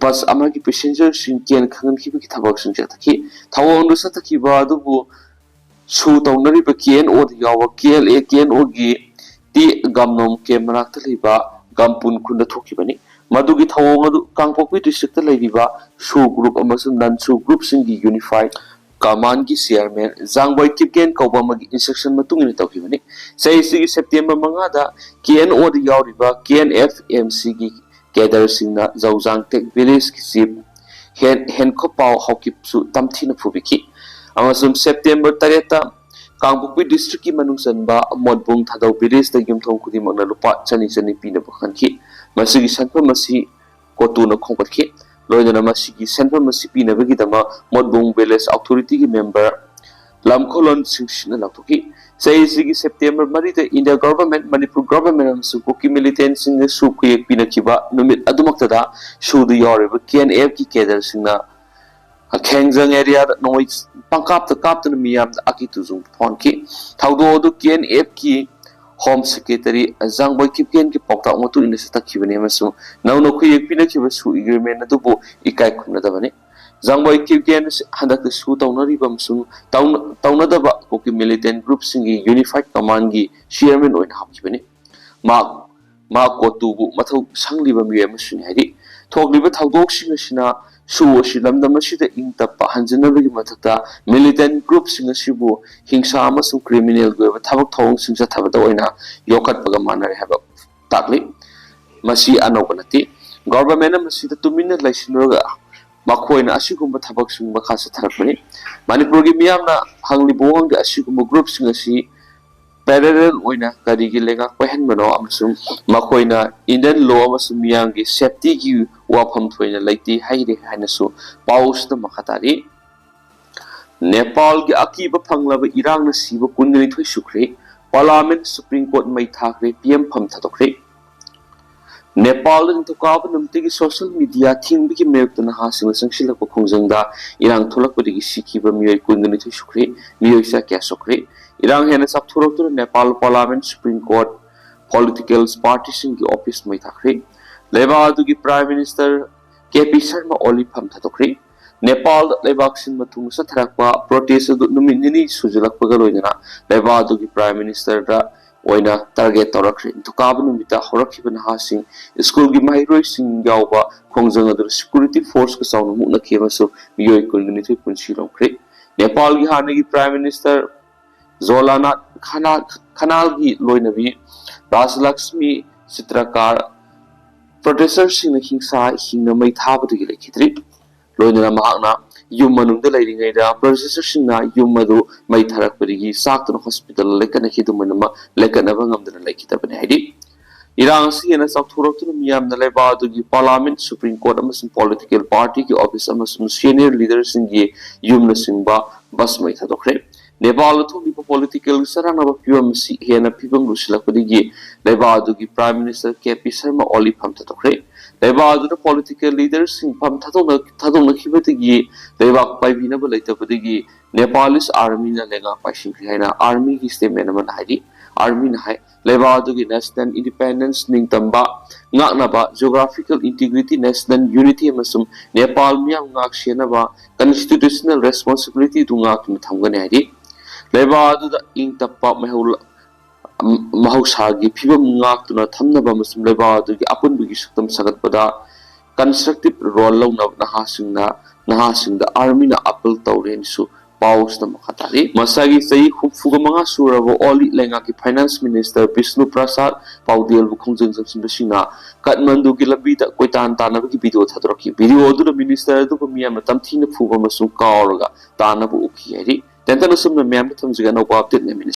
ꯕꯁ ꯑꯃꯒꯤ ꯄꯦꯁꯦꯟꯖꯔꯁꯤꯡ ꯀꯤꯍꯟ ꯈꯪꯍꯟꯈꯤꯕꯒꯤ ꯊꯕꯛꯁꯤꯡ ꯆꯠꯊꯈꯤ꯫ ꯊꯧꯑꯣꯡꯗꯨ ꯆꯠꯊꯈꯤꯕ ꯑꯗꯨꯕꯨ ꯁꯨ ꯇꯧꯅꯔꯤꯕ ꯀꯦ ꯑꯦꯟ ꯑꯣꯗ ꯌꯥꯎꯕ ꯀꯦ ꯑꯦꯜ ꯑꯦ, ꯀꯦ ꯑꯦꯟ ꯑꯣꯒꯤ ꯇꯤ ꯒꯝꯅꯣꯝ ꯀꯦꯝ ꯃꯅꯥꯛꯇ ꯂꯩꯕ ꯒꯝꯄꯨꯟ ꯈꯨꯟꯗ ꯊꯣꯛꯈꯤꯕꯅꯤ꯫ ꯃꯗꯨꯒꯤ ꯊꯧꯑꯣꯡ ꯑꯗꯨ ꯀꯥꯡꯄꯣꯛꯄꯤ ꯗꯤꯁꯇ꯭ꯔꯤꯛꯇ ꯂꯩꯔꯤꯕ ꯁꯨ ꯒ꯭ꯔꯨꯞ ꯑꯃꯁꯨꯡ ꯅꯟ ꯁꯨ ꯒ꯭ꯔꯨꯞꯁꯤꯡꯒꯤ ꯌꯨꯅꯤꯐꯥꯏꯗ ꯀꯃꯥꯟꯒꯤ ꯆꯤꯌꯔꯃꯦꯟ ꯖꯥꯡꯕꯣꯏ ꯀꯤꯞꯒꯦꯟ ꯀꯧꯕ ꯑꯃꯒꯤ ꯏꯟꯁꯇ꯭ꯔꯛꯁꯟ ꯃꯇꯨꯡ ꯏꯟꯅ ꯇꯧꯈꯤꯕꯅꯤ꯫ ꯆꯍꯤꯁꯤꯒꯤ ꯁꯦꯞꯇꯦꯝꯕꯔ ꯃꯉꯥꯗ ꯀꯦ ꯑꯦꯟ ꯑꯣꯗ ꯌꯥꯎꯔꯤꯕ ꯀꯦ ꯑꯦꯟ ꯑꯦꯐ ꯑꯦꯝ ꯁꯤꯒꯤ ꯀꯦꯗꯔꯁꯤꯡꯅ ꯖꯧꯖꯥꯡ ꯇꯦꯛ ꯚꯤꯂꯦꯖꯀꯤ ꯆꯤꯐ ꯍꯦꯟ-, ꯍꯦꯟꯈꯣꯄꯥꯎ ꯍꯥꯎꯀꯤꯞꯁꯨ ꯇꯝꯊꯤꯅ ꯐꯨꯕꯤꯈꯤ꯫ ꯑꯃꯁꯨꯡ ꯁꯦꯞꯇꯦꯝꯕꯔ ꯇꯔꯦꯠꯇ ꯀꯥꯡꯄꯣꯛꯄꯤ ꯗꯤꯁꯇ꯭ꯔꯤꯛꯀꯤ ꯃꯅꯨꯡ ꯆꯟꯕ ꯃꯣꯠꯕꯨꯡ ꯊꯥꯗꯧ ꯚꯤꯂꯦꯖꯇ ꯌꯨꯝꯊꯣꯡ ꯈꯨꯗꯤꯡꯃꯛꯅ ꯂꯨꯄꯥ ꯆꯅꯤ ꯆꯅꯤ ꯄꯤꯅꯕ ꯈꯟꯈꯤ꯫ ꯃꯁꯤꯒꯤ ꯁꯦꯟꯐꯝ ꯑꯁꯤ ꯀꯣꯇꯨꯅ ꯈꯣꯝꯒꯠꯈꯤ꯫ ꯂꯣꯏꯅꯅ ꯃꯁꯤꯒꯤ ꯁꯦꯟꯐꯝ ꯑꯁꯤ ꯄꯤꯅꯕꯒꯤꯗꯃꯛ ꯃꯣꯠꯕꯨꯡ ꯚꯤꯂꯦꯖ ꯑꯣꯊꯣꯔꯤꯇꯤꯒꯤ ꯃꯦꯝꯕꯔ ꯂꯝꯈꯣꯂꯣꯟ ꯁꯤꯡꯁꯤꯅ ꯂꯥꯎꯊꯣꯛꯈꯤ꯫ ꯆꯍꯤꯁꯤꯒꯤ ꯁꯦꯞꯇꯦꯝꯕꯔ ꯃꯔꯤꯗ ꯏꯟꯗꯤꯌꯥ ꯒꯚꯔꯟꯃꯦꯟꯠ, ꯃꯅꯤꯄꯨꯔ ꯒꯚꯔꯟꯃꯦꯟꯠ ꯑꯃꯁꯨꯡ ꯀꯨꯀꯤ ꯃꯤꯂꯤꯇꯦꯟꯠꯁꯤꯡꯅ ꯁꯨ ꯈꯨꯌꯦꯛ ꯄꯤꯅꯈꯤꯕ ꯅꯨꯃꯤꯠ ꯑꯗꯨꯃꯛꯇꯗ ꯁꯨꯗ ꯌꯥꯎꯔꯤꯕ ꯀꯦ ꯑꯦꯟ ꯑꯦꯐꯀꯤ ꯀꯦꯗꯔꯁꯤꯡꯅ ꯈꯦꯡꯖꯪ ꯑꯦꯔꯤꯌꯥꯗ ꯅꯣꯡꯃꯩ ꯄꯪꯀꯥꯞꯇ ꯀꯥꯞꯇꯨꯅ ꯃꯤꯌꯥꯝꯗ ꯑꯀꯤ ꯇꯨꯖꯨꯡ ꯐꯥꯎꯍꯟꯈꯤ꯫ ꯊꯧꯗꯣꯛ ꯑꯗꯨ ꯀꯦ ꯑꯦꯟ ꯑꯦꯐꯀꯤ ꯍꯣꯝ ꯁꯦꯀ꯭ꯔꯦꯇꯔꯤ ꯖꯥꯡꯕꯣꯏ ꯀꯤꯞꯒꯦꯟꯒꯤ ꯄꯥꯎꯇꯥꯛ ꯃꯇꯨꯡ ꯏꯟꯅ ꯆꯠꯊꯈꯤꯕꯅꯤ ꯑꯃꯁꯨꯡ ꯅꯧꯅ ꯈꯨꯌꯦꯛ ꯄꯤꯅꯈꯤꯕ ꯁꯨ ꯑꯦꯒ꯭ꯔꯤꯃꯦꯟ ꯑꯗꯨꯕꯨ ꯏꯀꯥꯏ ꯈꯨꯝꯅꯗꯕꯅꯤ꯫ ꯖꯥꯡꯕꯩ ꯀ꯭ꯌꯨꯀꯦꯟ ꯑꯁꯤ ꯍꯟꯗꯛꯇꯁꯨ ꯇꯧꯅꯔꯤꯕ ꯑꯃꯁꯨꯡ ꯇꯧꯅ-, ꯇꯧꯅꯗꯕ ꯀꯨꯀꯤ ꯃꯤꯂꯤꯇꯦꯟ ꯒ꯭ꯔꯨꯞꯁꯤꯡꯒꯤ ꯌꯨꯅꯤꯐꯥꯏꯠ ꯀꯃꯥꯟꯒꯤ ꯆꯤꯌꯔꯃꯦꯟ ꯑꯣꯏꯅ ꯍꯥꯞꯈꯤꯕꯅꯤ꯫ ꯃꯍꯥꯛ, ꯃꯍꯥꯛ ꯀꯣꯇꯨꯕꯨ ꯃꯊꯧ ꯁꯪꯂꯤꯕ ꯃꯤꯑꯣꯏ ꯑꯃꯁꯨꯅꯤ ꯍꯥꯏꯔꯤ꯫ ꯊꯣꯛꯂꯤꯕ ꯊꯧꯗꯣꯛꯁꯤꯡ ꯑꯁꯤꯅ ꯁꯨ ꯑꯁꯤ ꯂꯝꯗꯝ ꯑꯁꯤꯗ ꯏꯪ ꯇꯞꯄ ꯍꯟꯖꯤꯟꯅꯕꯒꯤ ꯃꯊꯛꯇ ꯃꯤꯂꯤꯇꯦꯟ ꯒ꯭ꯔꯨꯞꯁꯤꯡ ꯑꯁꯤꯕꯨ ꯍꯤꯡꯁꯥ ꯑꯃꯁꯨꯡ ꯀ꯭ꯔꯤꯃꯤꯅꯦꯜꯒꯤ ꯑꯣꯏꯕ ꯊꯕꯛ ꯊꯧꯑꯣꯡꯁꯤꯡ ꯆꯠꯊꯕꯗ ꯑꯣꯏꯅ ꯌꯣꯛꯈꯠꯄꯒ ꯃꯥꯟꯅꯔꯦ ꯍꯥꯏꯕ ꯇꯥꯛꯂꯤ꯫ ꯃꯁꯤ ꯑꯅꯧꯕ ꯅꯠꯇꯦ꯫ ꯒꯣꯚꯔꯟꯃꯦꯟꯠꯅ ꯃꯁꯤꯗ ꯇꯨꯃꯤꯟꯅ ꯂꯩꯁꯤꯜꯂꯨꯔꯒ ꯃꯈꯣꯏꯅ ꯑꯁꯤꯒꯨꯝꯕ ꯊꯕꯛꯁꯤꯡ ꯃꯈꯥ ꯆꯠꯊꯔꯛꯄꯅꯤ꯫ ꯃꯅꯤꯄꯨꯔꯒꯤ ꯃꯤꯌꯥꯝꯅ ꯍꯪꯂꯤꯕ ꯋꯥꯍꯪꯗꯤ ꯑꯁꯤꯒꯨꯝꯕ ꯒ꯭ꯔꯨꯞꯁꯤꯡ ꯑꯁꯤ ꯄꯦꯔꯦꯂꯦꯜ ꯑꯣꯏꯅ ꯀꯔꯤꯒꯤ ꯂꯩꯉꯥꯛ ꯄꯥꯏꯍꯟꯕꯅꯣ ꯑꯃꯁꯨꯡ ꯃꯈꯣꯏꯅ ꯏꯟꯗꯤꯌꯟ ꯂꯣ ꯑꯃꯁꯨꯡ ꯃꯤꯌꯥꯝꯒꯤ ꯁꯦꯐꯇꯤꯒꯤ ꯋꯥꯐꯝ ꯊꯣꯏꯅ ꯂꯩꯇꯦ ꯍꯥꯏꯔꯤ ꯍꯥꯏꯅꯁꯨ ꯄꯥꯎꯁꯤꯗ ꯃꯈꯥ ꯇꯥꯔꯤ꯫ ꯅꯦꯄꯥꯜꯒꯤ ꯑꯀꯤꯕ ꯐꯪꯂꯕ ꯏꯔꯥꯡꯅ ꯁꯤꯕ ꯀꯨꯟꯒ ꯅꯤꯊꯣꯏ ꯁꯨꯈ꯭ꯔꯦ꯫ ꯄꯥꯔꯂꯥꯃꯦꯟꯠ, ꯁꯨꯄ꯭ꯔꯤꯝ ꯀꯣꯔꯠ ꯃꯩ ꯊꯥꯈ꯭ꯔꯦ, ꯄꯤ ꯑꯦꯝ ꯐꯝ ꯊꯥꯗꯣꯛꯈ꯭ꯔꯦ꯫ ꯅꯦꯄꯥꯜꯗ ꯅꯤꯡꯊꯧꯀꯥꯕ ꯅꯨꯃꯤꯠꯇꯒꯤ ꯁꯣꯁꯤꯌꯦꯜ ꯃꯤꯗꯤꯌꯥ ꯊꯤꯡꯕꯒꯤ ꯃꯥꯌꯣꯛꯇ ꯅꯍꯥꯁꯤꯡꯅ ꯆꯪꯁꯤꯜꯂꯛꯄ ꯈꯣꯡꯖꯪꯗ ꯏꯔꯥꯡ ꯊꯣꯛꯂꯛꯄꯗꯒꯤ ꯁꯤꯈꯤꯕ ꯃꯤꯑꯣꯏ ꯀꯨꯟꯒ ꯅꯤꯊꯣꯏ ꯁꯨꯈ꯭ꯔꯦ, ꯃꯤꯑꯣꯏ ꯆꯥ ꯀꯌꯥ ꯁꯣꯛꯈ꯭ꯔꯦ꯫ ꯏꯔꯥꯡ ꯍꯦꯟꯅ ꯆꯥꯎꯊꯣꯔꯛꯇꯨꯅ Nepal parliament, supreme court, political ꯄꯥꯔꯇꯤꯁꯤꯡꯒꯤ ꯑꯣꯐꯤꯁ ꯃꯩ ꯊꯥꯈ꯭ꯔꯦ꯫ ꯂꯩꯕꯥꯛ ꯑꯗꯨꯒꯤ prime minister K P Sharma Oli ꯐꯝ ꯊꯥꯗꯣꯛꯈ꯭ꯔꯦ꯫ ꯅꯦꯄꯥꯜꯗ ꯂꯩꯕꯥꯛ ꯁꯤꯟꯕ ꯊꯨꯡꯅ ꯆꯠꯊꯔꯛꯄ ꯄ꯭ꯔꯣꯇꯦꯁ ꯑꯗꯨ ꯅꯨꯃꯤꯠ ꯅꯤꯅꯤ ꯁꯨꯖꯤꯜꯂꯛꯄꯒ ꯂꯣꯏꯅꯅ ꯂꯩꯕꯥꯛ ꯑꯗꯨꯒꯤ ꯄ꯭ꯔꯥꯏꯝ ꯃꯤꯅꯤꯁꯇꯔꯗ ꯑꯣꯏꯅ ꯇꯥꯔꯒꯦꯠ ꯇꯧꯔꯛꯈ꯭ꯔꯦ꯫ ꯅꯤꯡꯊꯧꯀꯥꯕ ꯅꯨꯃꯤꯠꯇ ꯍꯧꯔꯛꯈꯤꯕ ꯅꯍꯥꯁꯤꯡ, ꯁ꯭ꯀꯨꯜꯒꯤ ꯃꯍꯩꯔꯣꯏꯁꯤꯡ ꯌꯥꯎꯕ ꯈꯣꯡꯖꯪ ꯑꯗꯨꯗ ꯁꯦꯀ꯭ꯌꯨꯔꯤꯇꯤ ꯐꯣꯔꯁꯀ ꯆꯥꯎꯅ ꯃꯨꯛꯅꯈꯤ ꯑꯃꯁꯨꯡ ꯃꯤꯑꯣꯏ ꯀꯨꯟꯒ ꯅꯤꯊꯣꯏ ꯄꯨꯟꯁꯤ ꯂꯧꯈ꯭ꯔꯦ꯫ ꯅꯦꯄꯥꯜꯒꯤ ꯍꯥꯟꯅꯒꯤ ꯄ꯭ꯔꯥꯏꯝ ꯃꯤꯅꯤꯁꯇꯔ ꯖꯣꯂꯥꯅꯥꯊ ꯈꯅꯥ-, ꯈꯅꯥꯜꯒꯤ ꯂꯣꯏꯅꯕꯤ ꯔꯥꯖꯂꯛꯁꯃꯤ ꯆꯤꯇ꯭ꯔꯀꯥꯔ ꯄ꯭ꯔꯣꯇꯦꯁꯇꯔꯁꯤꯡꯅ ꯍꯤꯡꯁꯥ ꯍꯤꯡꯅ ꯃꯩ ꯊꯥꯕꯗꯒꯤ ꯂꯩꯈꯤꯗ꯭ꯔꯤ꯫ ꯂꯣꯏꯅꯅ ꯃꯍꯥꯛꯅ ꯌꯨꯝ ꯃꯅꯨꯡꯗ ꯂꯩꯔꯤꯉꯩꯗ ꯄ꯭ꯔꯣꯇꯦꯁꯇꯔꯁꯤꯡꯅ ꯌꯨꯝ ꯑꯗꯨ ꯃꯩ ꯊꯥꯔꯛꯄꯗꯒꯤ ꯆꯥꯛꯇꯨꯅ ꯍꯣꯁꯄꯤꯇꯥꯜꯗ ꯂꯩꯈꯠꯅꯈꯤ, ꯑꯗꯨꯕꯨ ꯂꯩꯈꯠꯅꯕ ꯉꯝꯗꯅ ꯂꯩꯈꯤꯗꯕꯅꯤ ꯍꯥꯏꯔꯤ꯫ ꯏꯔꯥꯡ ꯑꯁꯤ ꯍꯦꯟꯅ ꯆꯥꯎꯊꯣꯔꯛꯇꯨꯅ ꯃꯤꯌꯥꯝꯅ ꯂꯩꯕꯥꯛ ꯑꯗꯨꯒꯤ ꯄꯥꯔꯂꯥꯃꯦꯟꯠ, ꯁꯨꯄ꯭ꯔꯤꯝ ꯀꯣꯔꯠ ꯑꯃꯁꯨꯡ ꯄꯣꯂꯤꯇꯤꯀꯦꯜ ꯄꯥꯔꯇꯤꯒꯤ ꯑꯣꯐꯤꯁ ꯑꯃꯁꯨꯡ ꯁꯦꯅꯤꯌꯔ ꯂꯤꯗꯔꯁꯤꯡꯒꯤ ꯌꯨꯝꯅꯆꯤꯡꯕ ꯕꯁ ꯃꯩ ꯊꯥꯗꯣꯛꯈ꯭ꯔꯦ꯫ ꯅꯦꯄꯥꯜꯗ ꯊꯣꯛꯂꯤꯕ ꯄꯣꯂꯤꯇꯤꯀꯦꯜꯒꯤ ꯆꯔꯥꯡꯅꯕ ꯐꯤꯕꯝ ꯑꯁꯤ ꯍꯦꯟꯅ ꯐꯤꯕꯝ ꯂꯨꯁꯤꯜꯂꯛꯄꯗꯒꯤ ꯂꯩꯕꯥꯛ ꯑꯗꯨꯒꯤ prime minister K P Sharma Oli ꯐꯝ ꯊꯥꯗꯣꯛꯈ꯭ꯔꯦ꯫ ꯂꯩꯕꯥꯛ ꯑꯗꯨꯗ ꯄꯣꯂꯤꯇꯤꯀꯦꯜ ꯂꯤꯗꯔꯁꯤꯡ ꯐꯝ ꯊꯥꯗꯣꯛꯅ-, ꯊꯥꯗꯣꯛꯅꯈꯤꯕꯗꯒꯤ ꯂꯩꯕꯥꯛ ꯄꯥꯏꯕꯤꯅꯕ ꯂꯩꯇꯕꯗꯒꯤ ꯅꯦꯄꯥꯂꯤꯁ ꯑꯥꯔꯃꯤꯅ ꯂꯩꯉꯥꯛ ꯄꯥꯏꯁꯤꯟꯈ꯭ꯔꯦ ꯍꯥꯏꯅ ꯑꯥꯔꯃꯤꯒꯤ ꯁ꯭ꯇꯦꯠꯃꯦꯟ ꯑꯃꯅ ꯍꯥꯏꯔꯤ꯫ ꯑꯥꯔꯃꯤꯅ ꯍꯥꯏ꯫ ꯂꯩꯕꯥꯛ ꯑꯗꯨꯒꯤ national independence, ꯅꯤꯡꯇꯝꯕ ꯉꯥꯛꯅꯕ, geographical integrity, national unity ꯑꯃꯁꯨꯡ ꯅꯦꯄꯥꯜ ꯃꯤꯌꯥꯝ ꯉꯥꯛ ꯁꯦꯟꯅꯕ constitutional responsibility ꯑꯗꯨ ꯉꯥꯛꯇꯨꯅ ꯊꯝꯒꯅꯤ ꯍꯥꯏꯔꯤ꯫ ꯂꯩꯕꯥꯛ ꯑꯗꯨꯗ ꯏꯪ ꯇꯞꯄ ꯃꯩꯍꯧ-, ꯃꯍꯧꯁꯥꯒꯤ ꯐꯤꯕꯝ ꯉꯥꯛꯇꯨꯅ ꯊꯝꯅꯕ ꯑꯃꯁꯨꯡ ꯂꯩꯕꯥꯛ ꯑꯗꯨꯒꯤ ꯑꯄꯨꯟꯕꯒꯤ ꯁꯛꯇꯝ ꯁꯥꯒꯠꯄꯗ constructive role ꯂꯧꯅꯕ ꯅꯍꯥꯁꯤꯡꯅ, ꯅꯍꯥꯁꯤꯡꯗ ꯑꯥꯔꯃꯤꯅ appeal ꯇꯧꯔꯦꯅꯁꯨ ꯄꯥꯎ ꯑꯁꯤꯗ ꯃꯈꯥ ꯇꯥꯔꯤ꯫ ꯃꯁꯥꯒꯤ ꯆꯍꯤ ꯍꯨꯝꯐꯨꯒ ꯃꯉꯥ ꯁꯨꯔꯕ ꯑꯣꯂꯤ ꯂꯩꯉꯥꯛꯀꯤ finance minister ꯕꯤꯁꯅꯨ ꯄ꯭ꯔꯁꯥꯗ ꯄꯥꯎꯗꯦꯜꯕꯨ ꯈꯣꯡꯖꯪ ꯆꯪꯁꯤꯟꯕꯁꯤꯡꯅ ꯀꯥꯊꯃꯟꯗꯨꯒꯤ ꯂꯝꯕꯤꯗ ꯀꯣꯏꯇꯥꯟ ꯇꯥꯟꯅꯕꯒꯤ video ꯊꯥꯗꯣꯔꯛꯈꯤ꯫ Video ꯑꯗꯨꯗ minister ꯑꯗꯨꯕꯨ ꯃꯤꯌꯥꯝꯅ ꯇꯝꯊꯤꯅ ꯐꯨꯕ ꯑꯃꯁꯨꯡ ꯀꯥꯎꯔꯒ ꯇꯥꯟꯅꯕ ꯎꯈꯤ ꯍꯥꯏꯔꯤ꯫ ꯇꯦꯟꯇꯛꯅ ꯁꯨꯝꯅ ꯃꯌꯥꯝꯗ ꯊꯝꯖꯒꯦ꯫ ꯑꯅꯧꯕ update ꯂꯩꯃꯤꯟꯅꯁꯤ꯫